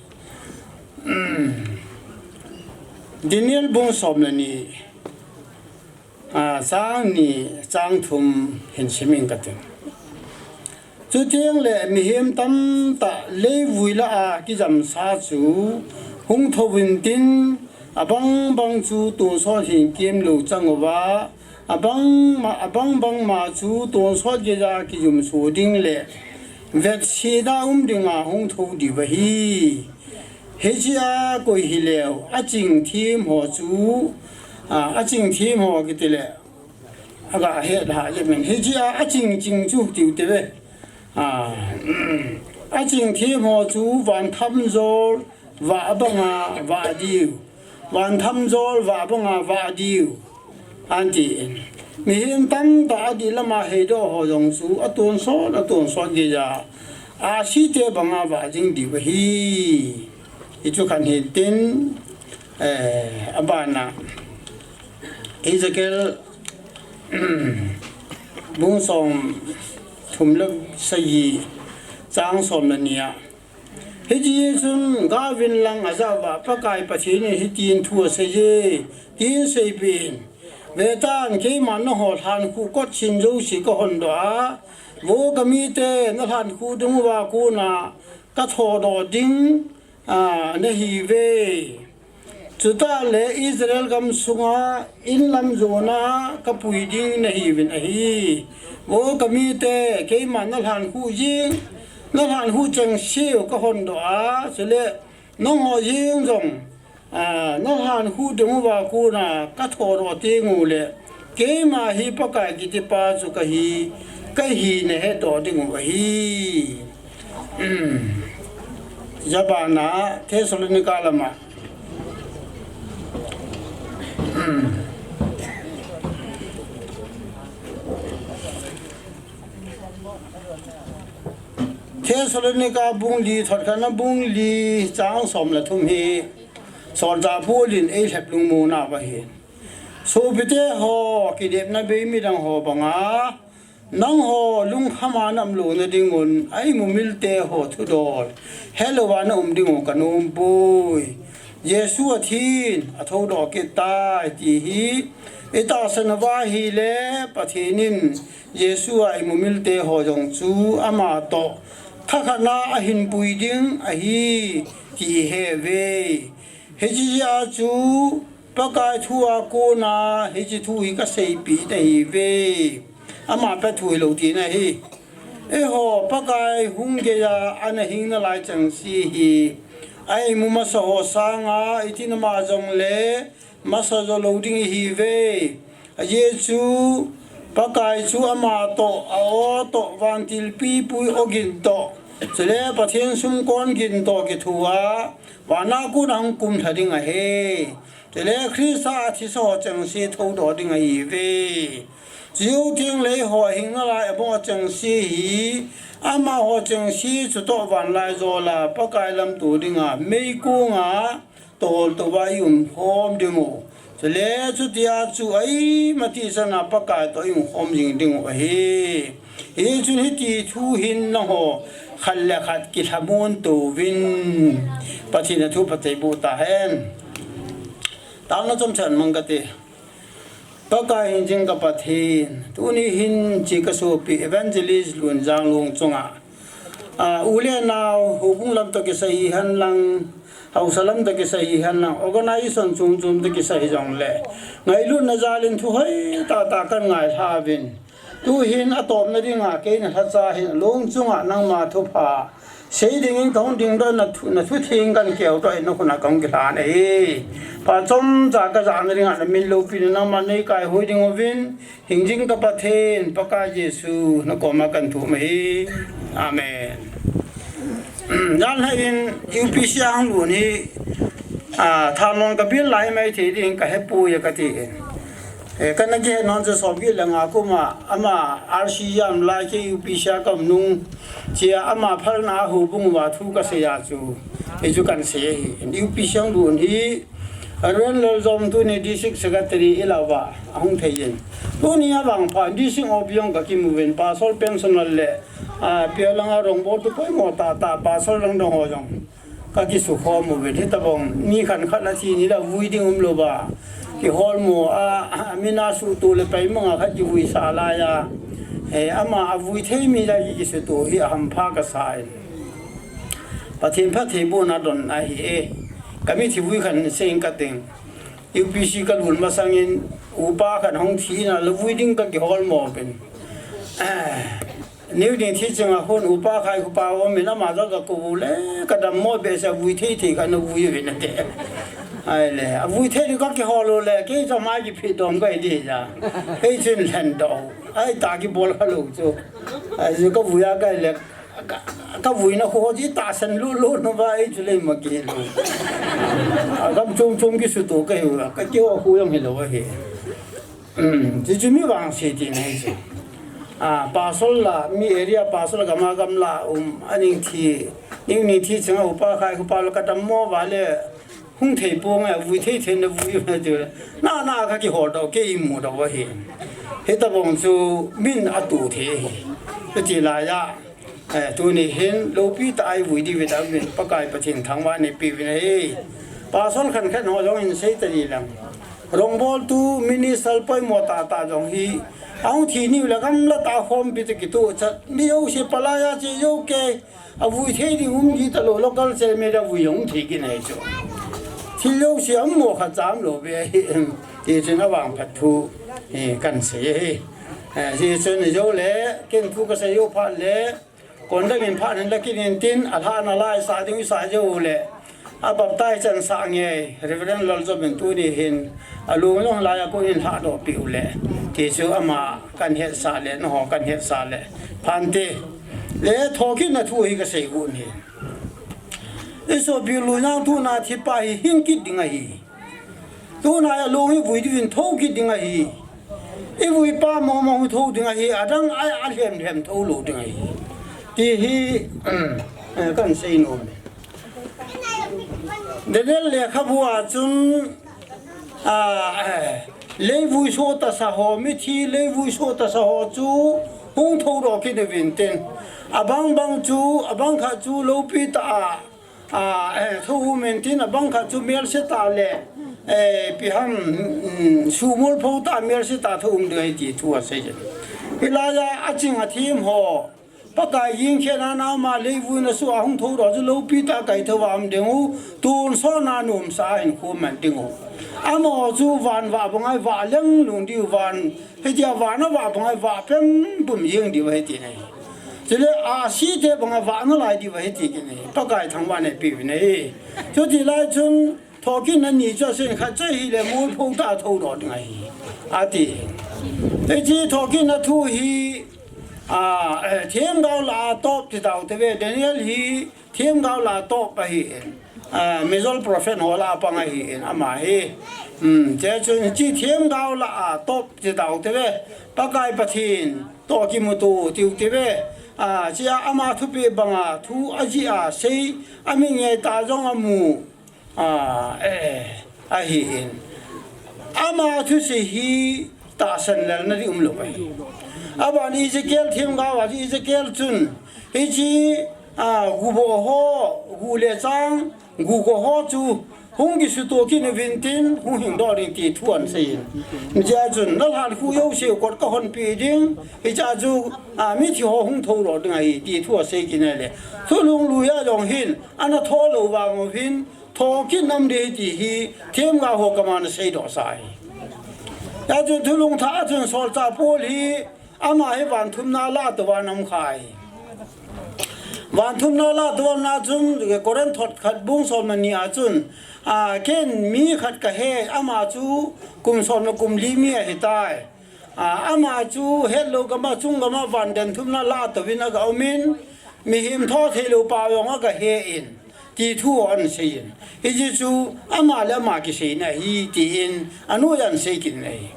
Daniel bung som le ni, a, chang ni, chang thum hin sim ing kate. Chuteng le mihem tamtah leivui lah a kijamsa chu hung thou vin tin, abang bang chu tonsot hin kem lou chang uva, abang ma, abang bang ma chu tonsot geija kijumso ding le vetsahna um dinga hung thou diu ahi. Hichea koi hileu, aching them ho chu, a, aching them ho kiti le, aga het ha je men. Hichea aching ching chu tiu te ve. A, aching them ho chu van thamjol vah banga vah diu. Van thamjol vah banga vah diu. Anti in. Mihem tamtah adih lama heidoh ho jong chu atonsot, atonsot geija ahsi te banga vah jing diu ahi. Hichu khan hin tin, eh, abana Ezekiel bung som thum le sagi chang som le ni a. Hiti chun gah uvin lang ajah uva, Pakai Pathen in hitin thu asei e, tin seipeh in. Vetan, keiman nangho lhankhuh kot chin jouse kahon doh a, vo kamite, nalhankhuh ding uva kona kathodoh ding, a, nahiuve. Chuteng le Israel gam sunga in lam jona kapui ding nahiuvin ahi. Vo kamite, keiman nalhankhuh jing, nalhankhuh chengse u kahon doh a, chule nangho jeng jong, a, nalhankhuh ding uva kona kathodoh teng ule, keima hi Pakai kitipa chu kahi, kahi nahet doh diu ahi. Jabana Thessalonica lama. Thessalonica bung li, thot khatna bung li, chang som le thum hi, solchah Paul in eilhep lungmonna uva hin. Sopite ho, kidepna bei midang ho banga, nangho lungkham a naum louna dingun, a-imumilte ho thudol helouva naum diu kanom poi. Jesu athin, athoudoh kit tai, ti hi itahsan uva ahile, Pathen in Jesu a-imumilte ho jong chu amatoh thakhatna ahinpui ding ahi, ti ihe uve. Hiche jeh a chu Pakai thu a kona hiche thu hi kaseipeh nahiuve. Ama pet thu hilou tina ahi. Eiho Pakai hung geija ana hing nalai chengse hi, a-imu masa ho sanga, itin ama jongle masa jo lou ding ihiuve. Ajeh chu Pakai chu amatoh, a-o toh, vantil pipui ogin toh, chule Pathen sumkon gin toh kithoa, vana kona hung kumlha ding ahi. Chule Christa a thisa ho chengse thoudoh ding ahiuve. Chujou teng le eiho hing nalai abang a chengse hi, amaho chengse chutoh vanlaijol a Pakai lamto dinga meikonga toltouva i-umkhom diu. Chule chutia chu a-imatihchana Pakai toh i-umkhom jing diu ahi. Hichun hiti thu hin nangho khat le khat kilhamon touvin. Pathen in athu phatthei boh tahen. Taona chomcha mang kate. Pakai hingjing ka Pathen, tuni hin hiche kasopi Evangelist Lunjang Lungchunga, a, u le nao, houbung lam toh kisai hihen lang, haosa lam toh kisai hihen lang, organization chom chom toh kisai hijongle, ngailutna jal in thu hoitah tah kan ngailha uvin. Tuhin atopna dinga kei nalhacha hin Lungchunga nangma thupha sei dingin kahung dingdoh, na thu, na thutheng kan keudoh in nakhut a kahung kilhan ahi. Phat chomcha kajahna dinga namin loupina nangman neikaihoi diuvin, hingjing ka Pathen, Pakai Jesu, nakoma kahin thum ahi. Amen. Jan hai in U P C a hung lut hi, a, thanlon ka bil lai mai thei ding ka hepoi ka ti. E, kana kihet nom chu som get le nga kuma, ama R C jam lai kei U P C a ka um nung, chia ama phalna a houbung uva thu ka sei a chu, hichu kan sei ahi. U P C a hung lut hi, Reverend Lalzom tuni District Secretary i la uva, a hung thei in. Tuni a vangpha, District O B jong ka kimu uvin, Pastor Pensioner le, a, Pialanga Rongbol tu poimo tah tah, Pastor Langdong ho jong ka kisukhom uvin, hitabang, mi khat khat a thi ni la vui ding um lou va. Kiholmo a, a, mi na suhtuh le paimang a khat kivui sah lai a. E, ama a vui thei mi la ki, kisuhtuh hi a hampha ka sa in. Pathen phattheibohna don ahi e. Ka mithi vui khat in sei ing ka ting. U P C ka lut masang in, upa khat hung thi in a la vui ding ka kiholmo uvin. Eh, New Ding thi chang a khun upa Khaikhupa um in ama jong ka kou le, ka dammo behseh a vui thei thei ka na vui uvin ati. Ahile, a vui thei ding ka kihol u le, kei jong mai kiphit dom ka hi ding ja. Hei chun lhen doh. Ai ta kibol kha lou chu. Ai chu ka vui a ka le, ka, ka vuina khu ho ji tahsan lulu nu va ei chu lei ma ki lu. A gam chom chom kisuhtuh ka hi u, ka kiho khu jong hilou ahi. Um, chu chu mi vangse tina hi chu. A, Pastor la, mi area Pastor gam a gam la, um, aning thi, ning ning thi chang a upa Khaikhupa la ka dammo va le, hung thei pong a vui thei thei na vui na chu. Na, na ka kihol doh, kei imu doh ahi. Hitabang chu min a tu thei ahi. Chuti lai a, eh, tuni hin, lopi tah a i vui diu vin, Pakai Pathen thangvah in eipe uvin ahi. Pastor khat khat ho jong in sei ta ni lang. Rongbol tu minister poimo tah tah jong hi, a hung thi ni u le gamla tah a khompi te kituh chat. Mi jouse palai a che jou kei, a vui thei ding um ji talou, local chairman a vui jong um thei kit ahi chu. Thil jouse a um mo khat cha um lou ve ahi. Ti chun a vangphat thu, eh, kan sei ahi. Eh, ti chun jou le, ken thu ka sei jou phat le, Kon dang in phat in la kit in tin, a lhahna lai sa ding u sa jou le. A baptize chan sa nge, Reverend Lalzom in tuni hin, a lung long lai a kon in lhah doh peh u le. Ti chu ama kan hetsah le, nangho kan hetsah le. Phante. Le thokitna thu hi ka sei got in. I sopi Lunjang tuna thi pa hi hing kit ding ahi. Tuna a lung hi vui diu vin tho kit ding ahi. I vui pa mo mo hi tho ding ahi, adang a, a lhem lhem tho lou ding ahi. Ti hi, eh, kan sei nom. Daniel lekhabu a chun, a, eh, leivui sot tasa ho, mithi leivui sot tasa ho chu hung tho doh kit uvin tin. Abang bang chu, abang khat chu lopi tah a, A, eh, tho um in tin abang khat chu melse tah le, eh, ipi ham, mm, sumol pho tah melse tah tho um ding ahi ti thu asei. Hilai a, aching athem ho, Pakai jingkhen a nao ma leivui na su a hung tho doh chu lopi tah kaitho a um ding u, tonsot na nomsa a hinkho man ding u. Amaho chu van vah bang a vah leng lung diu van, hitia van a vah bang a vah pem pum jeng diu ahi ti ahi. Chule ahsi te bang a vah nalai diu ahi ti kit in ahi. Pakai thangvah in eipe uvin ahi. Chuti lai chun thokitna ni chu aseina khat chu ahile mol pho tah a tho doh ding ahi. Ati. Hiche thokitna thu hi, a, eh, themgao lah a top ti tau te ve, Daniel hi themgao lah a top ahi in. A, Mizol prophet ho lah a pang ahi in ama hi. Hmm, hiche chun hiche themgao lah a top ti tau te ve. Pakai Pathen toh kimuto tiu te ve. A, hiche a ama thupeh bang a thu ajih a sei, amit ngai tah jong amu. A, eh, ahi in. Ama thusei hi tahsan lelna ding um lou ahi. Aban Ezekiel themgao a chu Ezekiel chun, hiche, a, guboh ho, gu le chang, guboh ho chu, hung kisuto kit uvin tin, hung hing doh ding ti thu ahin sei in. Hichea chun, nalhatkhu jouse kot kahon peh ding, hichea chu, a, mithi ho hung tho doh ding ahi, ti thu asei kit in ahile. Thulhung lui a jong hin, ana tho lou vang uvin, Thokit nam ding ti hi, themgao ho kama ana seidoh sa ahi. Hijeh chun thulhung thah a chun solchah Paul hi, ama hi vanthumna lah a tou a ana um kha ahi. Vanthumna lah a tou a umna chun, Corinth thot khat bung som le ni a chun, a, ken mi khat kahe, ama chu kum som le kum li mi ahitai. A, ama chu hetlou gam a chung gam a van den thumna lah a touvin aga umin, Mihem tho theilou pa jong aga he in, ti thu ahin seiyin. Hiche chu ama le ama kiseina ahi, tin anoiya ahin sei kit in ahi.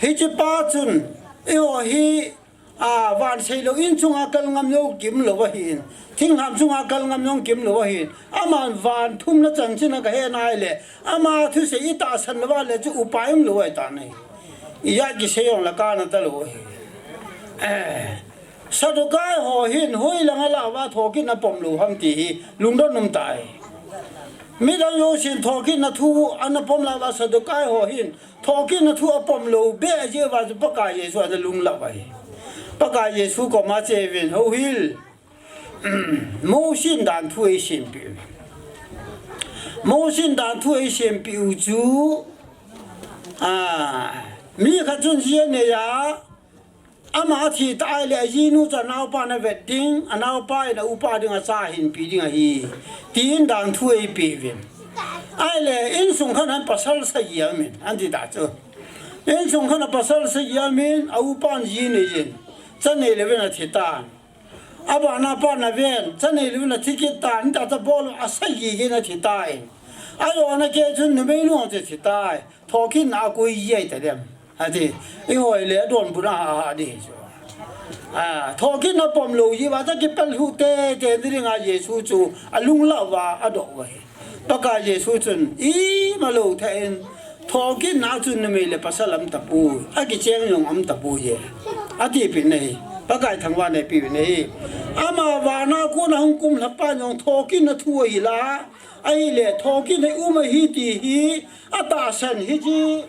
Hiche pa chun, eiho hi, a, van seilou in chunga kal ngam lou kium lou ahin, thinglham chunga kal ngam lou kium lou ahin, aman van thumna chanchin aga he nai le, ama thusei itahsan lou va le chu upai umlou ahitan ahi. Ijat kisei jong le kana talou ahi. Eh, Sadukai ho hin hoilang a lah uva thokitna pom lou ham ti hi lungdon um tai. Midang jousen thokitna thu ana pom lah uva Sadukai ho hin thokitna thu apom lou beh jeh uva chu Pakai Jesu ana lunglah uva ahi. Pakai Jesu koma che uvin, houhil. Mosi in dan thu eisempeh u. Mosi in dan thu eisempeh u chu, a, mi khat chun ji anei a, ama athi ta ahile ajinu chu anaopa ana vet ding, anaopa in a upa dinga cha ahin pe ding ahi, tin dan thu eipeh uvin. Ahile insung khat a hin pasal sagi aumin, ahin ti ta chu. Insung khat a pasal sagi aumin, a upan ji aneiyin, cha anei lou vin athi tan. Abana pan aven, cha anei lou vin athi kit tan, ta ta bol a sagi geiyin athi tan. Ajona kei chun numeinu chu athi tai. Thokitna akoi ji ahi ta dem. Ati, eiho le adonbut a ha ha di chu. A, thokitna pom lou ji uva, ta kipel lhu tete ding a Jesu chu alunglah uva adoh uva ahi. Pakai Jesu chun, imalou thei in, thokitna chu numei le pasal aum tapoi, akicheng jong aum tapoi e. Atipeh in ahi, Pakai thangvahna eipeh uvin ahi. Ama vana kona hung kumlha pa jong thokitna thu ahi la, ahile thokitna um ahi ti hi, atahsan hiche,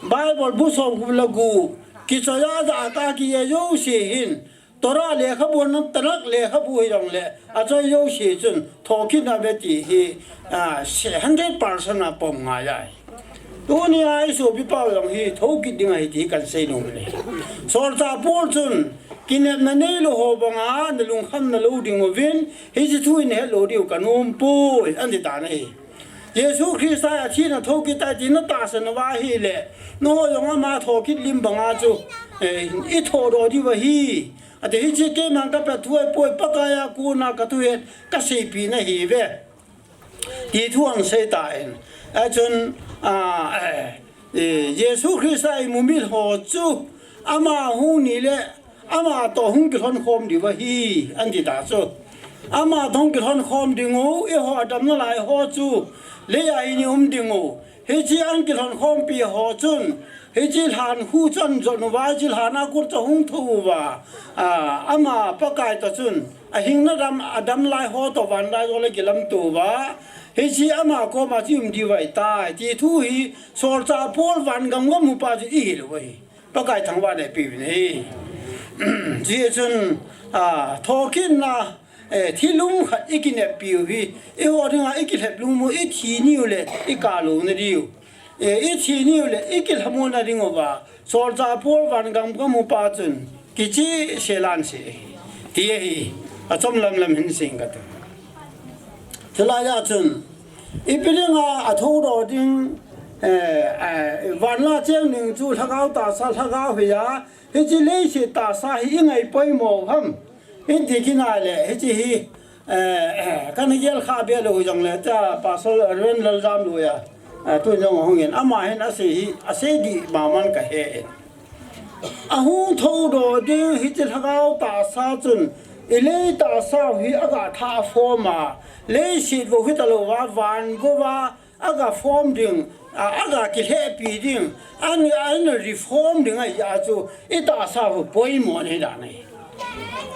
Bible bu som gup le gup, kichoi a ja a kija jouse hin, Torah lekhabu, Tanakh lekhabu hijongle, achoi jouse chun thokitna ve ti hi, a, hundred percent a pom ngai ahi. Tunia isopi pau jong hi thokit ding ahi ti kahin seinom e. Solchah Paul chun, kinepna neilou ho banga nalungkhamna lou ding uvin, hiche thu in het lou diu kanom poi, ahin ti tan ahi. Jesu Christa athina thokit tai ti natahsan uva ahile, nangho jong ama thokit lim banga chu, eh, ithodoh diu ahi. Ati, hiche keiman kapeh thu ahipoi, Pakai a kona kathu het kaseipeh nahiuve, ti thu ahin sei tan. Achun, a, eh, eh, Jesu Christa imu mil ho chu ama hung ni le ama toh hung kilhon khom diu ahi, ahin ti ta chu. Ama toh hung kilhon khom ding u, eiho adam nalai ho chu, leiya hin i um ding u. Hiche ahin kilhon khompi ho chun, hiche lhan khu chu ahin jon uva, hiche lhan a kon chu ahung thou uva. A, ama Pakai toh chun, ahing nadam, adam lai ho toh van lai jol a kilamto uva. Hiche ama koma chu i um diu ahitai, ti thu hi, Solchah Paul van gam gam upa chu ihil u ahi. Pakai thangvahna eipeh uvin ahi. Hijeh chun, a, thokitna, eh, thil um khat ikineppi u hi, eiho dinga ikilhep lum u, ithi niu le ikap louna diu. Eh, ithi niu le ikilhamona diu va, Solchah Paul van gam gam upa chun, kicheh sel ahin sei, ti ahi, achom lam lam hin sei inge kati. Chulai a chun, ipi dinga athoudoh ding, eh, eh, van a cheng ding chu lhagao tahsa, lhagao hi a, hiche leiset tahsa hi ingai poimo ham. Ahin ti kit nai le, hiche hi, eh, eh, kana gel kha be lou jongle, tia Pastor Reverend Laljamloi a, eh, tun jong ahung in, ama hin asei hi, asei dih mama in kahe in. Ahung thoudoh ding hiche lhagao tahsa chun, ilei tahsa u hi aga tha form a, leiset bou hita louva, van bou va, aga form ding, a, aga kilhehpi ding, ahin, ahin reform ding ahi a chu, itahsa u poimo ahi dan ahi.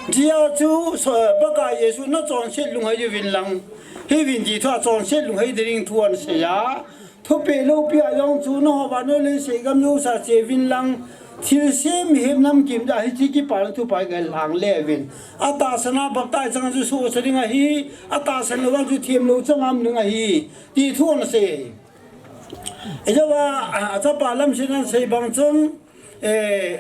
Hijeh a chu, so, Pakai Jesu nachonset lunghei uvin lang, hiuvin ti thua chonset lunghei ding thu ahin sei a, Thupeh loupi a jong chu nangho vannoi leiset gam jousea che uvin lang, thilse mihem namkim dia hiche kipana thupha hi galhang le uvin. Atahsan a baptize chang chu sohsa ding ahi, atahsan lou vang chu themlou chang a um ding ahi, ti thu ahin sei. Ijeh a, a, achapa Lamsinan asei bang chun, Eh,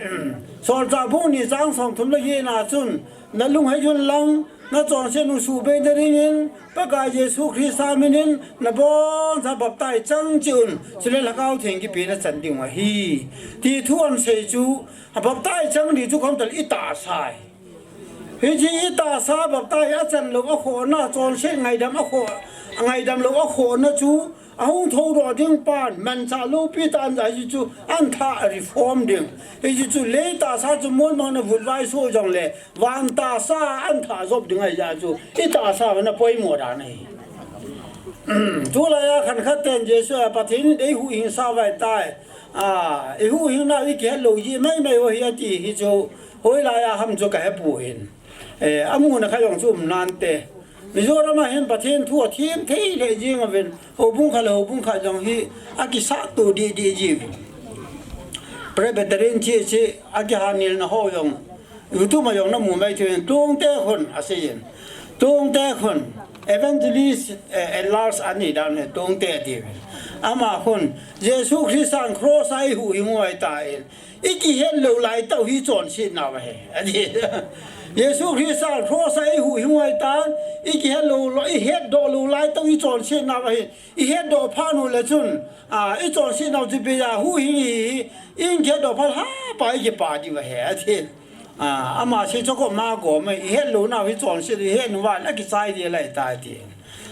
Solchah bung ni chang somthum le get na chun, nalunghei un lang, nachonset u suhbei nading in, Pakai Jesu Christa min in, naboncha baptize chang cheh un, chule Lhagao Theng kipeh nachan ding u ahi. Ti thu ahin sei chu, a baptize chang ding chu khomtal itahsa ahi. Hiche i tahsa baptize a chan lou a khohna, chonset ngaidam a khoh, ngaidam lou a khohna chu, ahung thoudoh ding pan, manchah loupi tah ahi chu, athah reform ding. Hiche chu lei tahsa chu mun mangna vutvai soh jongle, van tahsa athah jop ding ahi jeh chu, i tahsa vana poimo dan ahi. Tulai a khankhat ten Jesu a Pathen in eihuhhingsa vai tai. A, i huhhingna i kihet lou ji maimai u ahi ati hi chu, hoilai a ham chu ka hepoi. E, amuna kha jong chu um nante. Mizoram a hin Pathen thu athem thei le jing uvin, houbung khat le houbung khat jong hi akisat to didi ji uvin. Presbyterian chi chi akihanilna ho jong YouTube a jong namu mai thei uvin, Tongte Khun asei in. Tongte Khun, evangelist, eh, at large ani dan hi Tongte ati uvin. Ama khun, Jesu Christa in cross a eihuhhing u ahitan, i kihet lou laitah u hi chonsetna u ahi, ati. Jesu Christa in cross a eihuhhing u ahitan, i kihet lou, i hetdoh lou laitah u hi chonsetna u ahi. I hetdoh phat u le chun, a, i chonsetna u chu bei a huhhing hi, i kihetdoh phat lhah phat i kipah diu ahi, ati. A, ama sei chu koma gom e, i het louna u hi chonset, i het uva le akichai ding lai tai ti.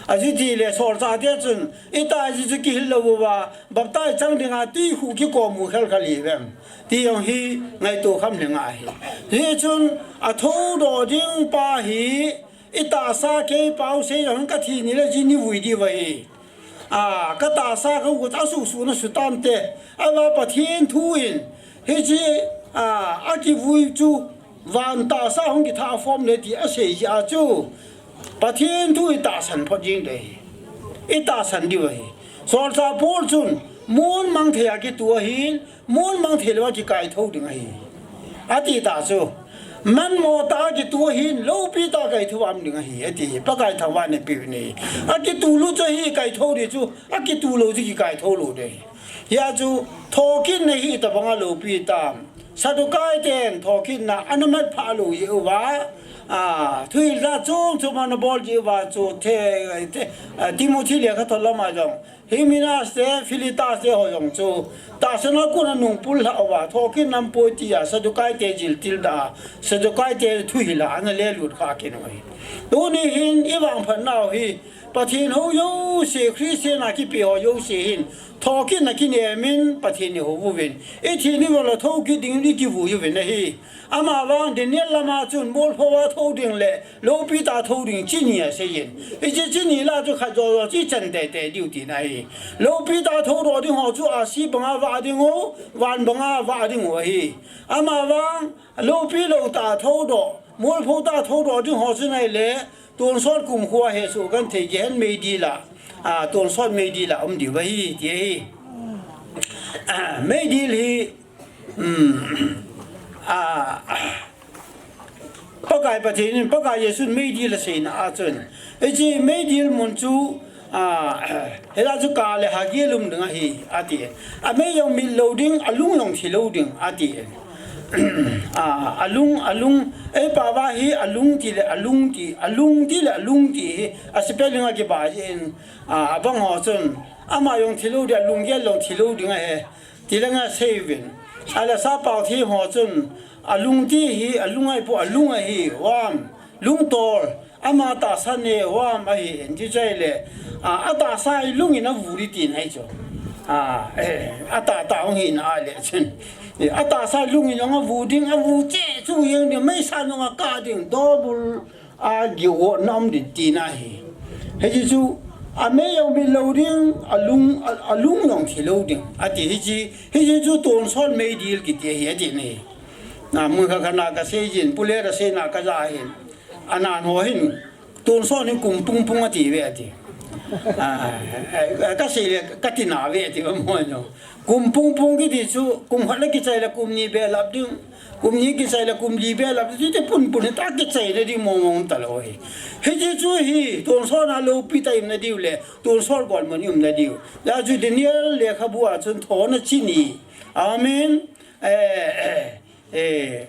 Achuti le solchah te chun, i tahsa chu kihil lou uva, baptize chang dinga tui khu kikom u khelkhel hi vem. Ti jong hi ngaito kham lhing ahi. Hichun, athoudoh ding pa hi, i tahsa kei pau sei jong ka thi ni le jing ni vui diu ahi. A, ka tahsa ka ut a suhsuh na sutante. Ahivang Pathen thu in, hiche, a, akivui chu van tahsa hung kithah form le ti asei jeh a chu, Pathen thu i tahsan phot jing ding ahi. I tahsan diu ahi. Solchah Paul chun, mun mang thei a kitu ahin, mun mang thei lou a kikai thou ding ahi. Ati tah chu. Manmo tah a kitu ahin, loupi tah a kai thou a um ding ahi, ati. Pakai thangvahna peh u ahi. Akitu lou chu hi kai thou ding chu, akitu lou chu kikai thou lou ding ahi. Hia chu, thokitna hi tabang a loupi tam. Saddukai ten thokitna ana mat phah lou jeh uva, a, thuhilna chom chom ana bol jeh uva chu the, the, a, Timothy lekhathot lam a jong, Hymenaeus te, Philetus te ho jong chu, tahsan a kon a nungpul lhah uva, thokit nam poi tia, Saddukai te jiltil da, Saddukai te thuhil a ana lelut kha kit u ahi. Tuni hin i vangphat nau hi, Pathen hou jouse, Christian a kipe ho jouse hin, thokitna kinem in Pathen i hou uvin, i thi ni vang le thokit ding in i kivui uvin ahi. Ama vang Daniel lama chun molpho a thou ding le loupi tah a thou ding chi ni asei in. Hiche chi ni lah chu khat jo jo chu chan teitei diu tina ahi. Loupi tah a thoudoh ding ho chu ahsi banga vah ding u, van banga vah ding u ahi. Ama vang loupi lou tah a thoudoh, molpho tah a thoudoh ding ho chu nai le, tonsot kumkho a hesoh genthei Gehen meidil a, a, tonsot meidil a um diu ahi, ti ahi. A, meidil hi, um, a, Pakai Pathen in, Pakai Jesun meidil aseina a chun, hiche meidil mun chu, a, hilah chu kah le hagil um ding ahi, ati. Amei jong mit lou ding, alung jong thi lou ding, ati. A, alung, alung, ei pao va hi alung ti le alung ti, alung ti le alung ti hi, a spelling a kibai jeh in, a, abang ho chun, ama jong thi lou ding, alunggel jong thi lou ding ahi. Ti le nga sei uvin. Ahile sappao thi ho chun, alung ti hi, alung ahipoi, alung ahi, vam, lungtol, ama tahsa ne, vam ahi, enti chai le, a, atahsa hi lung in avu ding tina ahi chu. A, eh, atah tah hung hina ahile chun. Eh, atahsa lung in jong avu ding, avu cheh chu jeng ding, meisa jong akah ding, double a gihotna um ding tina ahi. Hiche chu, amei jong mit lou ding, alung, a, alung jong thi lou ding. Ati hiche, hiche chu tonsot meidil kiti ahi, ati ahi. Na, mun khat khat na kasei jin, Pu Let aseina kaja hin. Anan ho hin, tonsot hi kum pung pung ati ve ati. A, a, kasei le, kati na ve ati va mo no. Kum pung pung kiti chu, kum khat le kichai le kum ni belap ding. Kum ni kichai le kum li belap ding. Chuti pun pun hi ta kichaina ding mong mong talou hi. Hiche chu hi, tonsot na loupi tah i umna diu le, tonsot golmun i umna diu. Hia chu Daniel lekhabu a chun thona chi ni. Amen. Eh, eh, eh,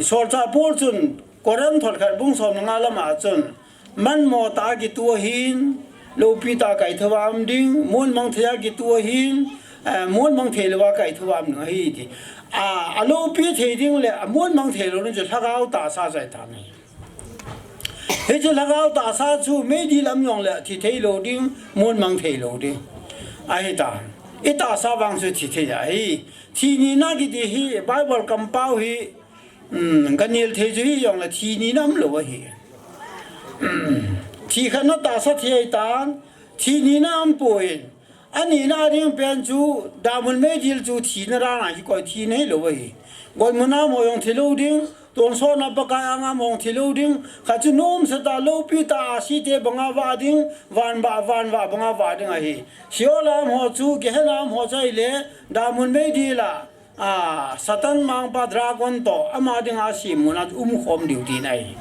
Solchah Paul chun Corinth thot khat bung som le nga lama chun, Manmo tah a kitu ahin, loupi tah a kai thou a um ding, mun mang thei a kitu ahin, eh, mun mang thei lou a kai thou a um ding ahi ti. A, aloupi thei ding le, amun mang thei lou ding chu lhagao tahsa chu ahi tan ahi. Hiche lhagao tahsa chu meidil a um jongle thi thei lou ding, mun mang thei lou ding. Ahitan. I tahsa vang chu thi thei ahi. Thi nina kiti hi Bible kampau hi, um, kanel thei chu hijongle thi nina umlou ahi. Thi khatna tahsa thi ahitan, thi nina umpon. Anina ding pen chu, damun meidil chu thina dan a kikoi, thina hilou ahi. Goimun a um ho jong thilou ding, tonsot na Pakai anga um ho jong thilou ding, khat chu nomsa tah loupi tah a sihte banga vah ding, van bah, van vah banga vah ding ahi. Sheol a um ho chu, Gehenna a um ho chu ahile, damun meidil a, a, Satan mangpa dragon toh, ama dinga sem mun a chu umkhom diu tina ahi.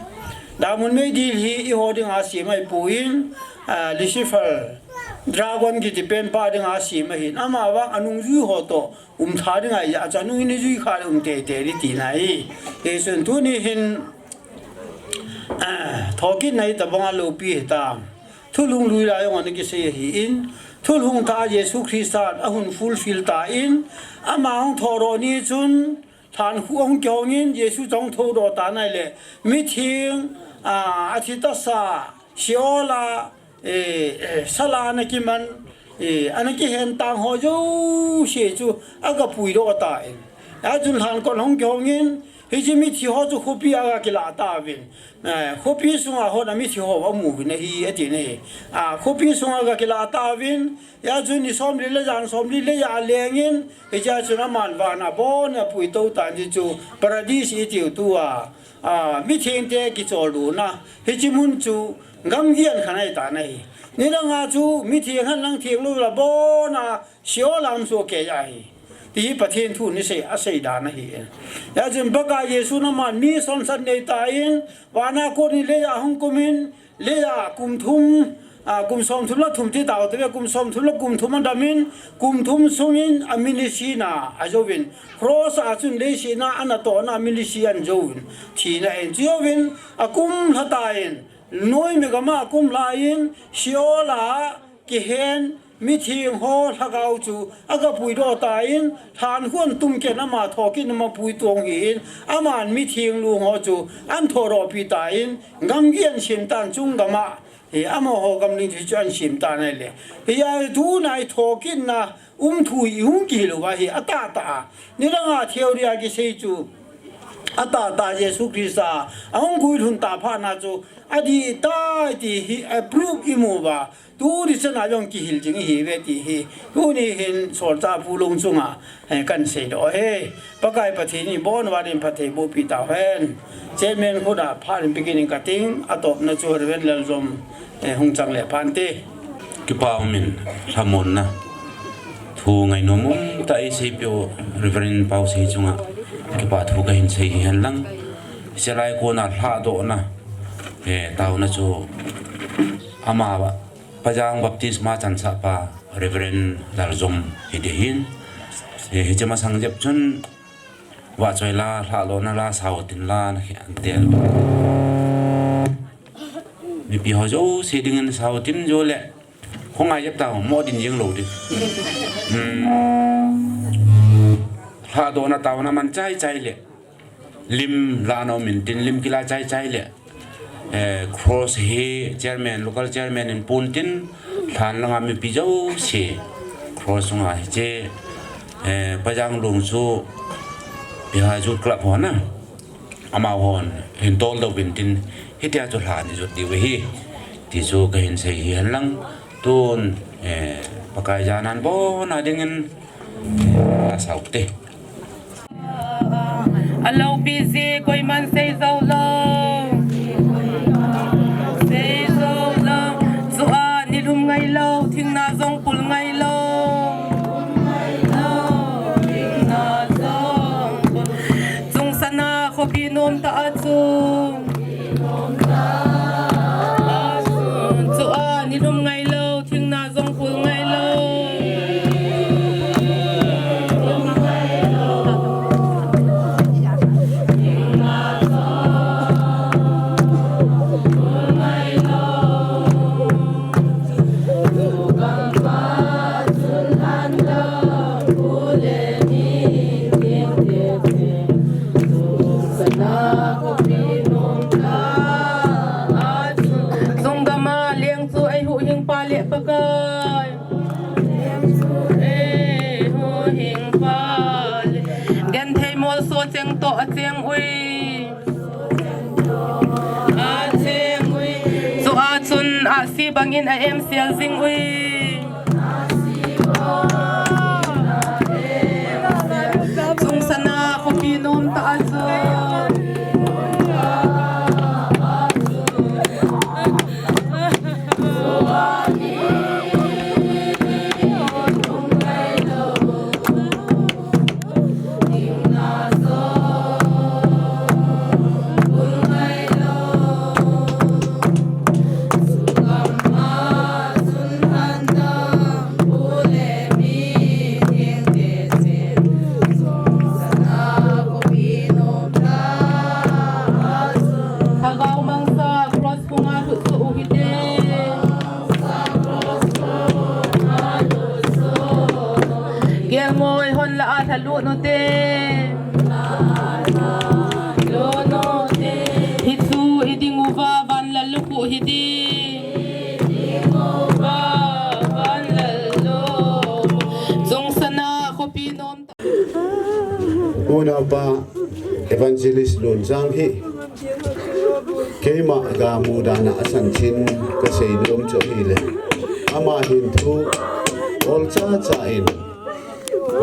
Damun meidil hi eiho dinga sem ahipon, a, Lucifer, dragon kiti penpa dinga sem ahin, ama vang anungjui ho toh, umtha ding ahi, a chu anung in jui kha le um teitei ding tina ahi. Hichun tuni hin, a, thokitna hi tabanga loupi hitam. Thulhung lui lai jong ana kisei ahin, thulhung tah a Jesu Christan ahung fulfill tan, ama hung thoudoh ni chun, lhankhuh ahung kihongin, Jesu chu ahung thoudoh tan ahile, mitheng, a, athi tahsa, Sheol a, eh, eh, sala ana kiman, eh, ana kihen tang ho jouse chu aga puidoh tan. Hijeh chun lhankot ahung kihongin, hiche mithi ho chu khopi a aga kilah tauvin. Eh, khopi sunga hon a mithi ho amu uvin ahi, ati ahi. A, khopi sunga aga kilah tauvin, hijeh chun ni somli le jan somli le ja alengin, hijeh chun aman van a abon a apuitou tan, hiche chu Paradise itiu tua, a, mithengte kicholdo na, hiche mun chu gamgi ahin khan ahitan ahi. Nidang a chu mitheng hen lang theng lou la abon a Sheol a um soh kei ahi. Ti hi Pathen thu in asei, asei dan ahi. Hijeh chun Pakai Jesu in aman mi sonsat nei tan, van a kon in leiya ahung kumin, leiya kum thum, a, kum somthum le thum ti tao te ve, kum somthum le kum thum adamin, kum thum sungin a ministry na ajouvin. Cross a chun leiset na anatohna a ministry ahin jouvin. Thina ahin jouvin, akum lha tan, noimi gam a akum lhan, Sheol a kihen, mitheng ho lhagao chu aga puidoh tan, lhankhuh ahin tum kit in ama thokit in ama puitong ahin, aman mitheng lung ho chu ahin thoudoh pi tan, gamgi ahin sem tan chung gam a, hi amaho gamling chu ahin sem tan ahile. Hijeh a tuna hi thokitna um thu hi hung kihil uva hi atahtah a. Nidang a theory a kisei chu atahtah Jesu Christa ahung guilhun tah phat na chu adih tai ti hi a proof imu uva. Tuni chan a jong kihil jing ihiuve ti hi. Tuni hin solchah pu lung chunga, eh, kahin seidoh ahi. Pakai Pathen in abon uva din phatthei boh pi tauhen. Chairman khut a phat in pe kit ing kating, atopna chu Reverend Laljom, eh, hung chang le phante. Kipa umin, lhamonna. Thu ngainom um tah a eisei peh u Reverend Pausei chunga kipa thu kahin sei hihen lang. Hiche lai kona lhadohna, eh, taona chu ama Pajang Baptist ma chansah pa Reverend Laljom hiding ahin. Eh, hiche masang jep chun vahchoi la, lhadohna la, sao tin la, na khi an tel. Mipi ho jouse dingin sao tin jo le. Khongai jep tao, mo din jing lou ding. Hmm. Lhadohna taona man chai chai le. Lim la nom in tin, lim kila chai chai le. Eh, cross hi chairman, local chairman in pun tin, lhan langa mipi jouse. Cross sunga hiche, eh, Pajang lung chu, Bihar Youth Club ho na. Amahon hin toldo uvin tin, hitia chu lhan ijot diu ahi. Ti chu kahin sei hihen lang, tun, eh, Pakai janan bona dingin, eh, asao te. Aloupi ji koiman sei jou lou. Sei jou lou. Chua nilhum ngai lou, thingna jong pul ngai lou. Chungsan a khopi nom tah a chu. Chua nilhum ngai lou, thingna jong pul ngai lou. Cheng toh a cheng ui. A cheng ui. Chua chun ahsi bangin a emsel jing ui. Chungsana khopi nom tah a chu. Lhagao mangsa cross khunga lhut soh u hite. Kelngoi hon lah a lha lut u hite. Hichu i ding uva van lallukhuh hi ding. Chungsana khopi nom. Unaupa Evangelist Lunjang hi keima gamu dan a asan chin kasei nom chu ahile, ama hin thu olcha cha in,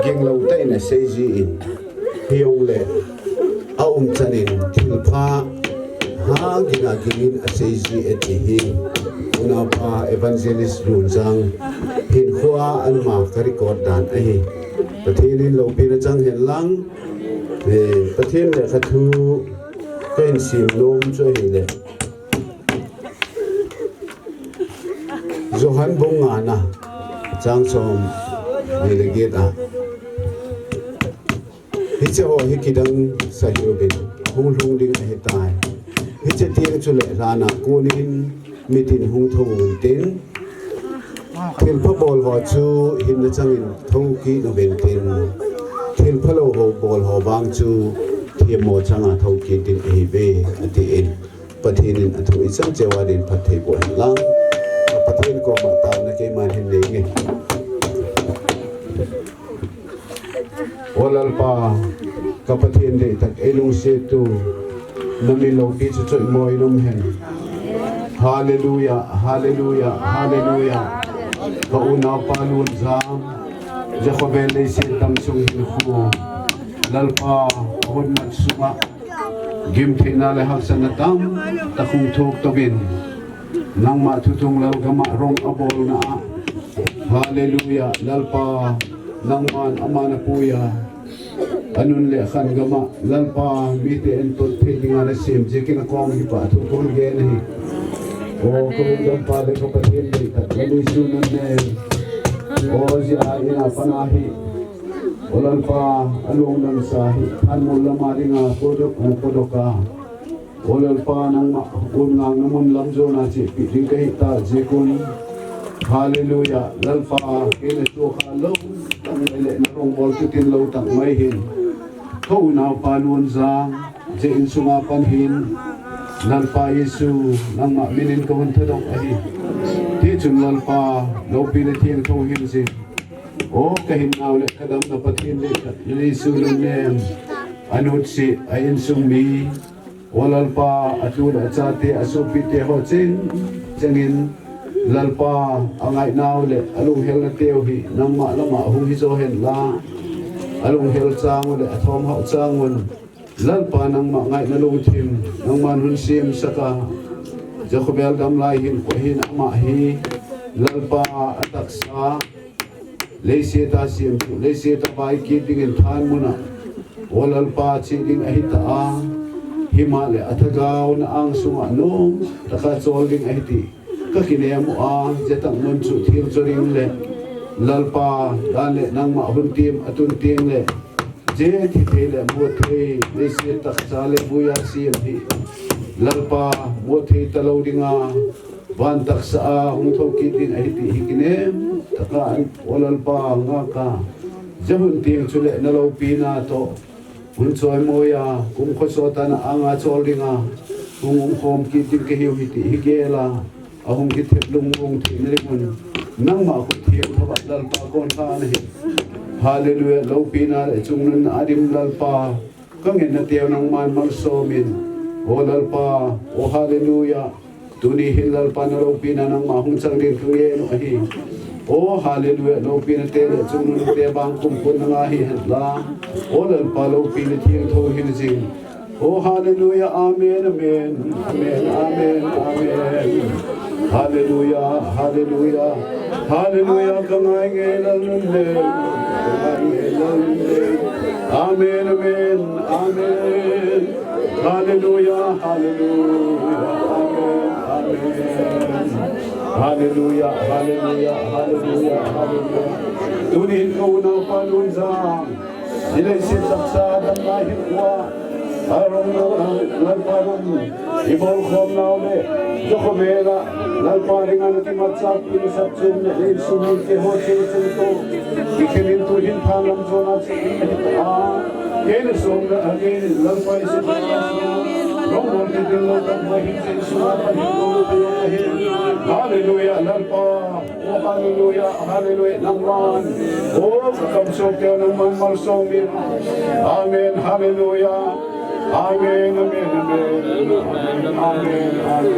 ginglou tah in asei jin, hijongle aumchan in thilpha ha ging a ging in asei ji e ti hi. Unaupa Evangelist Lunjang hinkho a ama ka record dan ahi. Pathen in loupina chang hen lang, eh, Pathen lekhathu kahin sim nom chu ahile, Johan bung ngana chang somni le get a, hiche ho hi kidang sah uvin hung lhung ding ahitai. Hiche teng chule lhan a konin mitin hung thou untin, thilpha bol ho chu hinna changin thou kit uvintin, thilpha lou ho bol ho vang chu themmo changa thou kit ding ahiuve, atin. Pathen in athu ichan cheh uva din phatthei boh hen lang, Pathen koma taona keiman hin nei nge. O Lalpa, ka Pathen deitah, ei lungset u, na min loupi chu choimo in um hen. Hallelujah, hallelujah, hallelujah. Ka unaupa Lunjang, Jehovah leiset dam chung hinkho, Lalpa, ahunmat sunga gimtheina le haksatna tamtah hung thok touvin, nangma thuthung lalgam a rong abolna a, hallelujah, Lalpa, nangman ama napuiya, anun le khan gam a, Lalpa, mite entot thei dinga nasem jeh in akong hi pa thu kon gen ahi. O ka hung dampa le ka Pathen deitah, ka Jesu nunnem. O jia ina pana hi, O Lalpa, alung lamsa hi thanmol lama dinga podok, eh, podok a, O Lalpa, nangma un ngangna mun lam jona chepeh ding kahi tah jeh un, hallelujah, Lalpa, kei na sukha lou tah mai le na rongbol tutin lou tah mai hin, ka unaupa Lunjang, jeh insunga pan hin, Lalpa Jesu, nangma min in ka hun thadok ahi. Tichun Lalpa, loupi le thiangtho hing jin. O ka hinnau le ka damna Pathen le ka Jesu nunnem, anutsi a insung mi, O Lalpa, atu le achate, asopite ho cheng chengin, Lalpa, angainau le alunghelna teu hi nangma lama hung hijo hen lang, alunghel chang u le athom hao chang un, Lalpa, nangma ngaina lungthim, nangman hun semsah a, Jehovah damlai hin, koi hin ama hi, Lalpa, atahsa, leiset a semthu, leiset a vai kit dingin thanmun a, O Lalpa, che ding ahi tah a, himahle athagau na angsunga nom tah a chol ding ahi ti ka kinem u a, jeh tah mun chu thil cho ding le, Lalpa, dan le nangma hun tem atun teng le, jeh thithei le muthei, leiset tahsa le buia sem hi, Lalpa, muthei talou dinga, van tahsa a hung thou kit ding ahi ti hi kinem tah a, O Lalpa, ngaka, jeh hun teng chule na loupina toh, hun choimoi a, kumkho sot a na anga chol dinga, hung umkhom kit ding kahiu hi ti hi gel a, ahung kithep lungmong theina dingun, nangma khut theng thabat Lalpa kon kha nahi. Hallelujah, loupina le chungnunna a dim Lalpa, Ka ngenna teu nangman malsomin. O Lalpa, o hallelujah. Tuni hin Lalpa na loupina nangma hung chang ding ka ngen u ahi. O hallelujah, loupina te le chungnung te bang kumkhun nanga hi hen lang. O Lalpa loupina thiangtho hin jing. O hallelujah, amen, amen, amen, amen, amen. Hallelujah, hallelujah, hallelujah, ka ngai ngei lal nun le, ka ngai ngei lal nun le. Amen, amen, amen. Hallelujah, hallelujah, amen, amen. Hallelujah, hallelujah, hallelujah, hallelujah. Tuni hin ka unaupa Lunjang. Hilai sin taksa dang lai hin ua. Arong nau, Lalpa nang. Ibol khom nau le. Joko mela. Lalpa ringa na kimatsa pin sap chun le. Insung ke ho chun chun to. Ikhenin tu hin thalam jona chun. A. Kei le som le a kei le Lalpa Isu Krista. Rong rong te din lo tak mai hin se Isu Lalpa hin lo te yo hin. Hallelujah, Lalpa. Oh, hallelujah, hallelujah, nangman. Oh, ka kamsung teu nangman malsung min. Amen, hallelujah. Amen, amen, amen. Amen, amen, amen.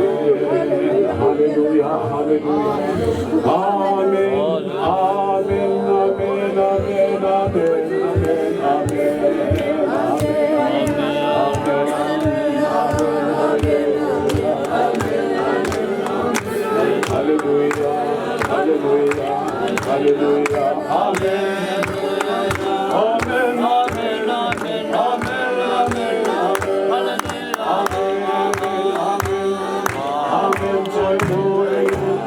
Hallelujah, hallelujah. Amen, amen, amen, amen, amen, amen, amen. Hallelujah, hallelujah, hallelujah. Amen. Amen, amen, amen, amen, amen. Amen, amen, amen, amen. Amen. Joy, joy, joy, joy.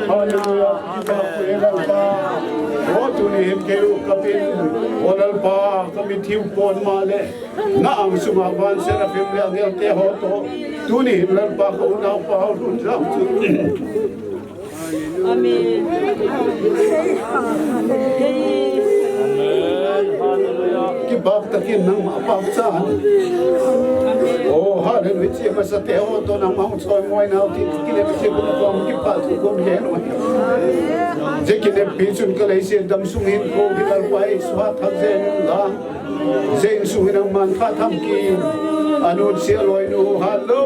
Hallelujah. Kipa ku e Lalpa. O tuni hin kei u kapin. O Lalpa, ka mitlhi u pon ma le. Na angsunga van seraphim le angel te ho to. Tuni hin Lalpa ka unaupa ho Lunjang chu. Amen. Kipah takin nangma pachan. Oh, hallelujah. Che masa te ho to nangma hung choi moi nau ti kile che kun ko kipah thu kun he no. Je kile pi chun ka lei se dam sung hin ko ki kal pai swa thak je la. Je insung hin nangman tha tham ki. Anun se loi nu ha lo.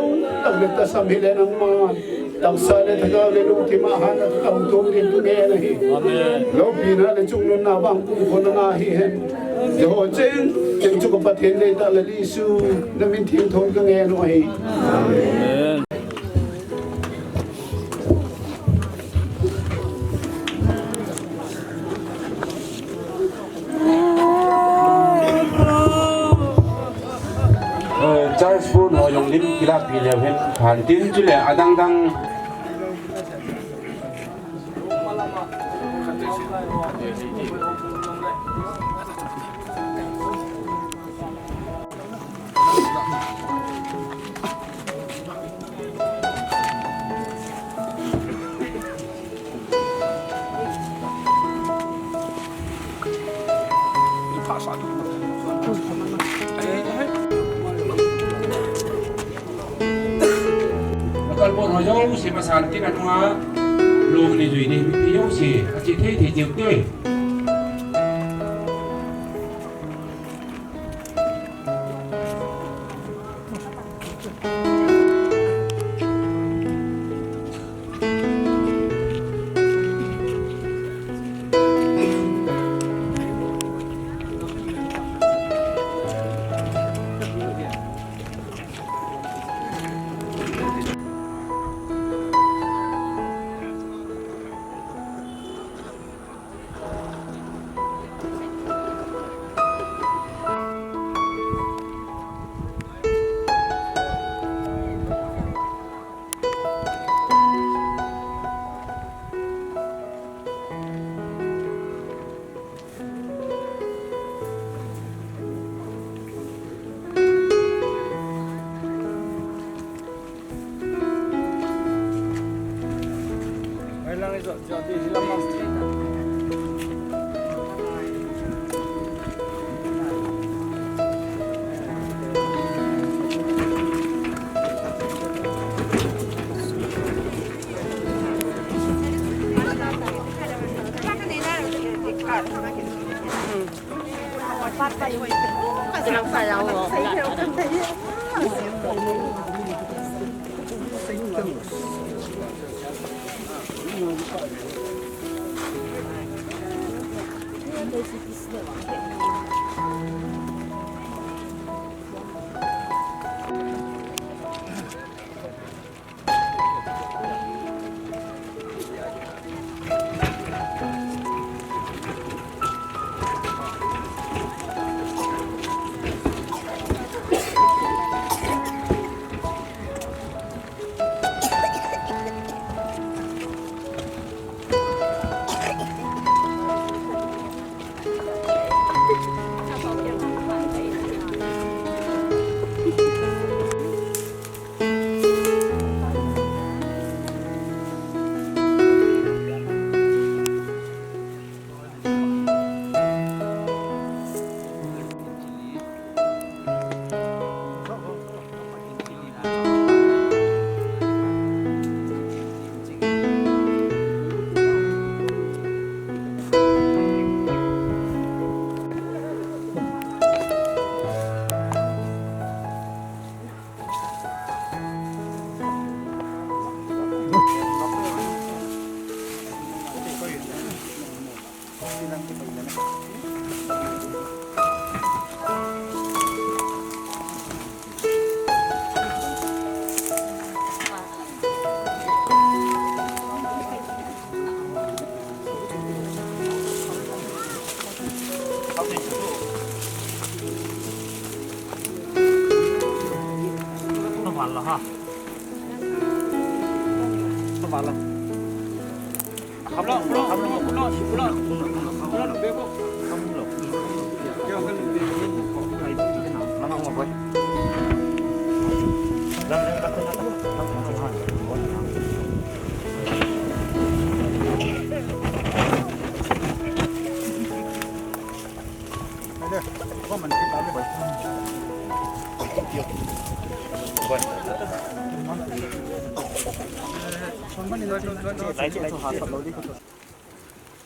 Tak le ta sam hi le nangman. Taksa le thagau le lungthim a hana thagau tum din tu nge na hi. Amen. Loupina le chungnunna bang kum khon na hi hen. Jehovah cheng, cheng chu ka Pathen le ta le Jesu, na min thiangtho ka ngen u ahi. Amen. Eh, Church pun ho jong lim kilapi leu hen phan tin, chule adang dang. Local pon ho jouse masan tin anunga lung ni jui ni, mi jouse ache thei thei cheu te.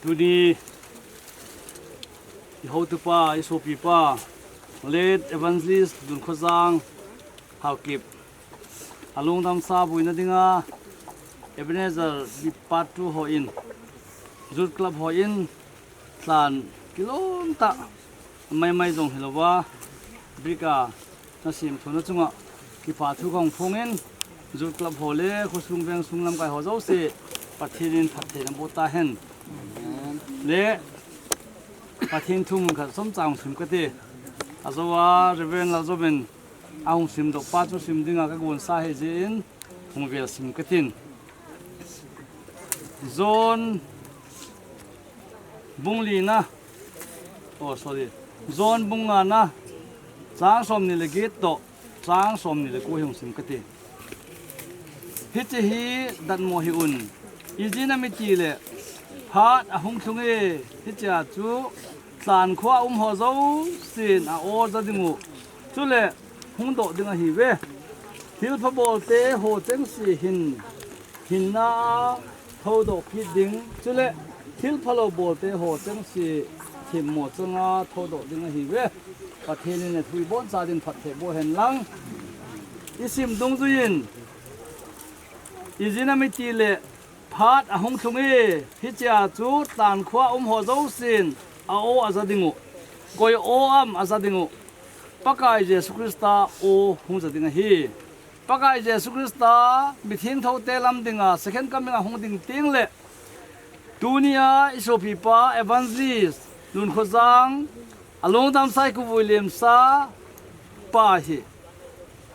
Tuni i hotupa, i sopipa, Late Evangelist Dunkhojang Haokip, alungdamsa boina dinga Ebenezer Bipat tu hon, Youth Club hon, tlan kilom tah maimai jong hilouva, brick a nasem thona chunga kipathu kahung phongin, Youth Club ho le khosung vengsung lamkai ho jouse Pathen in phatthei naboh tahen. Le Pathen thu mun khat chomcha hung sim kate. Ajouva Reverend Laljouvin ahung simdoh pa chu sim dinga kagonsa ahi jeh in hung vel sim katin. John bung lina, oh sorry, John bung ngana, chang somni le get toh chang somni le ko hi hung sim kati. Hiche hi datmo hih un. Ijeh inem itile, phat ahung lhung e, hichea chu tlan khoa um ho jousen a-o aja dingu, chule hungdoh ding ahiuve. Thilpha bolte ho chengse hin hinna a thoudoh kit ding, chule thilphalou bolte ho chengse themmo changa thoudoh ding ahiuve. Pathen in athu iboncha din phatthei boh hen lang. Isim dungjuiyin, ijeh inem itile, phat ahung lhung e, hichea chu tlan khoa um ho jousen a-o aja dingu. Koi o ham aja dingu? Pakai Jesu Christa o hung ja ding ahi. Pakai Jesu Christa mithengthoute lam dinga second coming a hung ding tengle, tunia isopipa Evangelist Lunkhojang, alungdamsa ikivui lemsa pa hi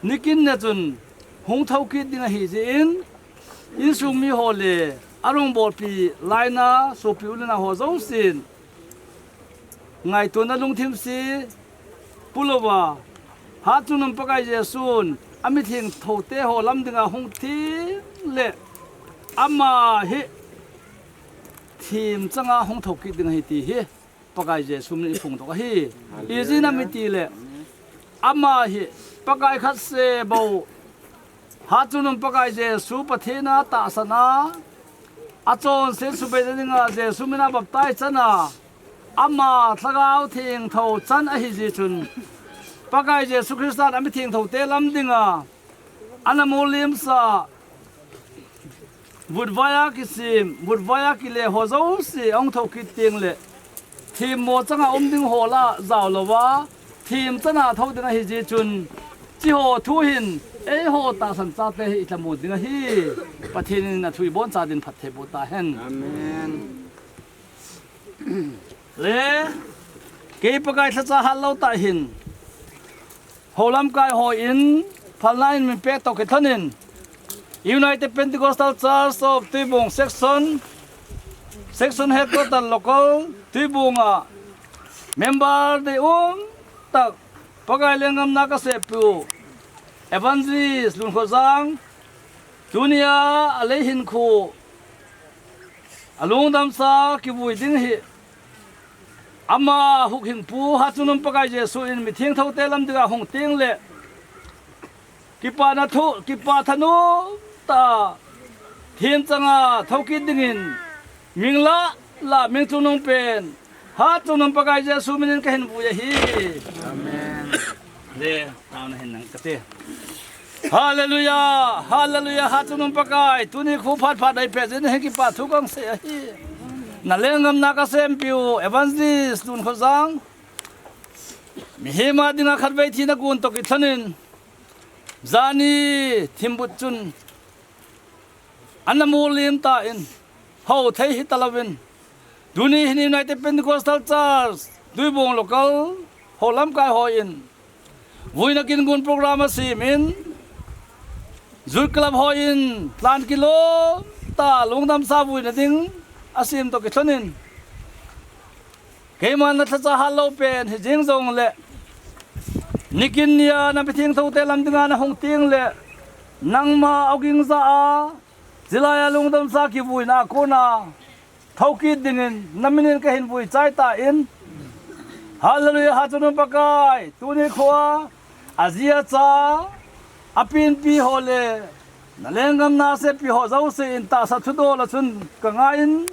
nikin ne chun hung thou kit ding ahi jeh in, insung miho le alungbolpi laina sopi u le nao ho jousen ngaitona lungthim se pulouva, hatchungnung Pakai Jesun amithengthoute ho lam dinga hung tengle, ama hi themchanga hung thou kit ding ahi ti hi Pakai Jesu min iphongdoh ahi. Ijeh inem itile, ama hi Pakai khatse bou, hatchungnung Pakai Jesu Pathen a tahsan a, achonset subei dinga Jesu mina baptize chan a, ama Lhagao Thengthou chan ahi jeh chun, Pakai Jesu Christan amithengthoute lam dinga ana molhemsa, vutvai a kisem, vutvai a kile ho jouse ahung thou kit tengle, themmo changa um ding ho lah jao louva, themchana thou ding ahi jeh chun, hicheho thu hin eiho tahsan chate hi ilhamon ding ahi. Pathen in athu iboncha din phatthei boh tahen. Amen. Le, kei Pakai lhacha hatlou tah hin, hou lamkai hon phalna in min peh toh kilhonin, United Pentecostal Church of Tuibong Section, Section Headquarter Local Tuibong a member deium tah, Pakai lenggam na kaseipiu Evangelist Lunkhojang, tunia alei hinkho, alungdamsa kivui ding hi, ama huhhingpu hatchungnung Pakai Jesu in mithengthoute lam dinga hung tengle, kipana thu, kipa thanom tah a themchanga thou kit dingin, ming lah lah ming chungnung pen, hatchungnung Pakai Jesu minin kahin vui ahi. Amen. Le, taona hin nang kati. Hallelujah, hallelujah, hatchungnung Pakai, tuni kho phat phat nei peh jeh in hin kipa thu kahin sei ahi. Na lenggam na kaseipiu Evangelist Lunkhojang, mihem a dinga khatvei thina gon toh kilhonin, jani thimbut chun ana molhem tan, hou thei hitalouvin, tuni hin United Pentecostal Church Tuibong Local hou lamkai hon vuina kin gon program asemin, Youth Club hon plan kilom tah a lungdamsa vuina ding asem toh kilhonin, keiman na lhacha hatlou pen hijeng jongle, nikin nia na mithengthoute lam dinga na hung tengle, nangma ogin ja a, chulai a lungdamsa kivuina a kona thou kit dingin na minin kahin vui chai tan. Hallelujah, hatchungnung Pakai, tuni khoa, aji acha, api inpi ho le na lenggam na seipi ho jouse in tahsa thudol a chun kangaiyin,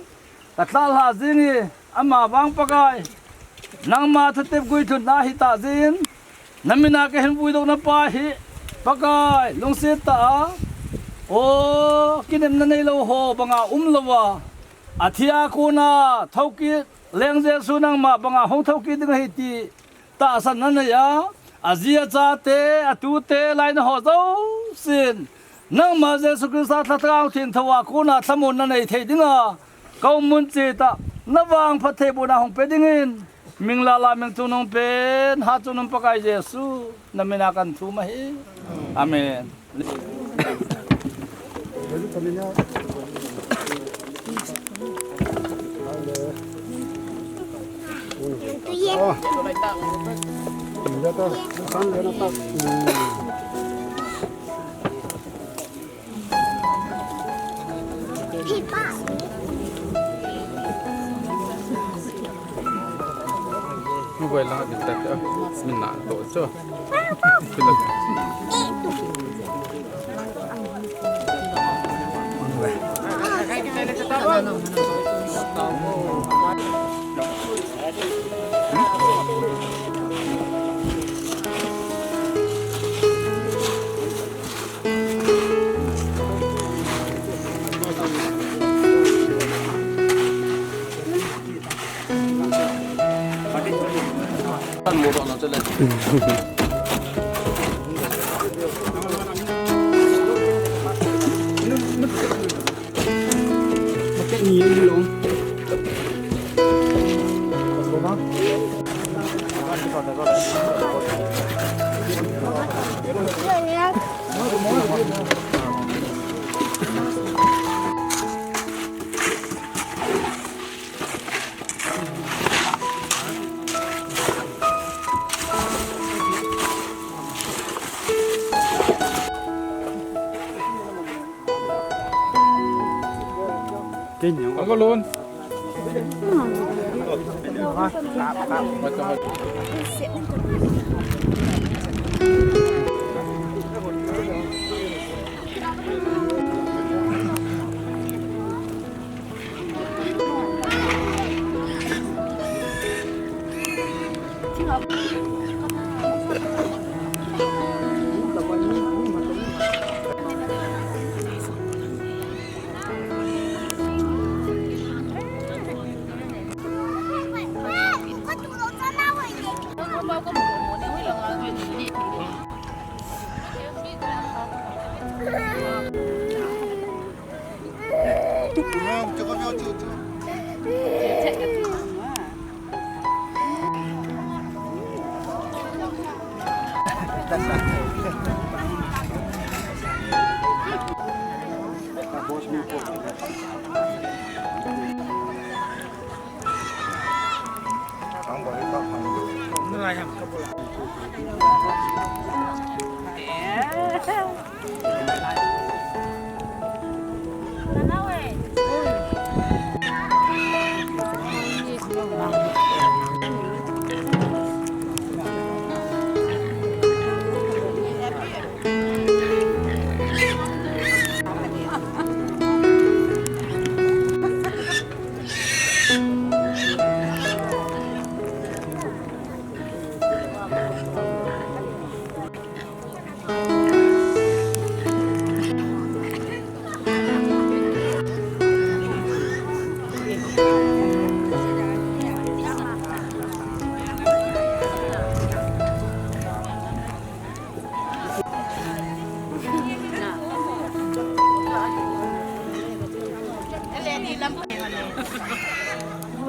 kalhalha jingin, amavang Pakai, nangma thutep guilhunna ahitah jeh in, na mina kahin vuidoh na pa hi, Pakai, lungset tah a, o, kinepna neilou ho banga umlouva, athi a kona thou kit leng Jesu nangma banga hung thou kit ding ahi ti tahsan na nei a, aji achate, atute, lainat ho jousen, nangma Jesu Christa Lhagao Thengthou a kona lhamonna nei thei dinga, ka ummun cheh tah, na vangphattheibohna hung pe dingin, Minglala mingthungnung pen, hatchungnung Pakai Jesu, na mina kathum ahi. Amen. Mobile lang kita tu, mina tu tu. Kenya. Ang galon.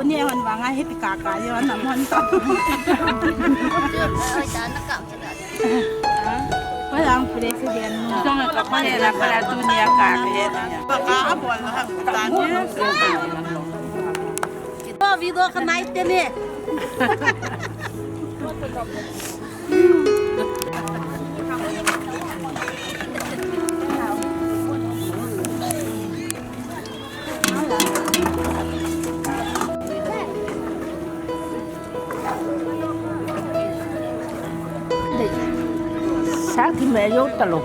Buni hon vanga hiti kaka yo na mon to. Ko yang president nu. Jong ka pale la pala dunia ka he. Ka abol na ha ta ni. Ko video ka nai te ni. Sa ki me yo ta lo.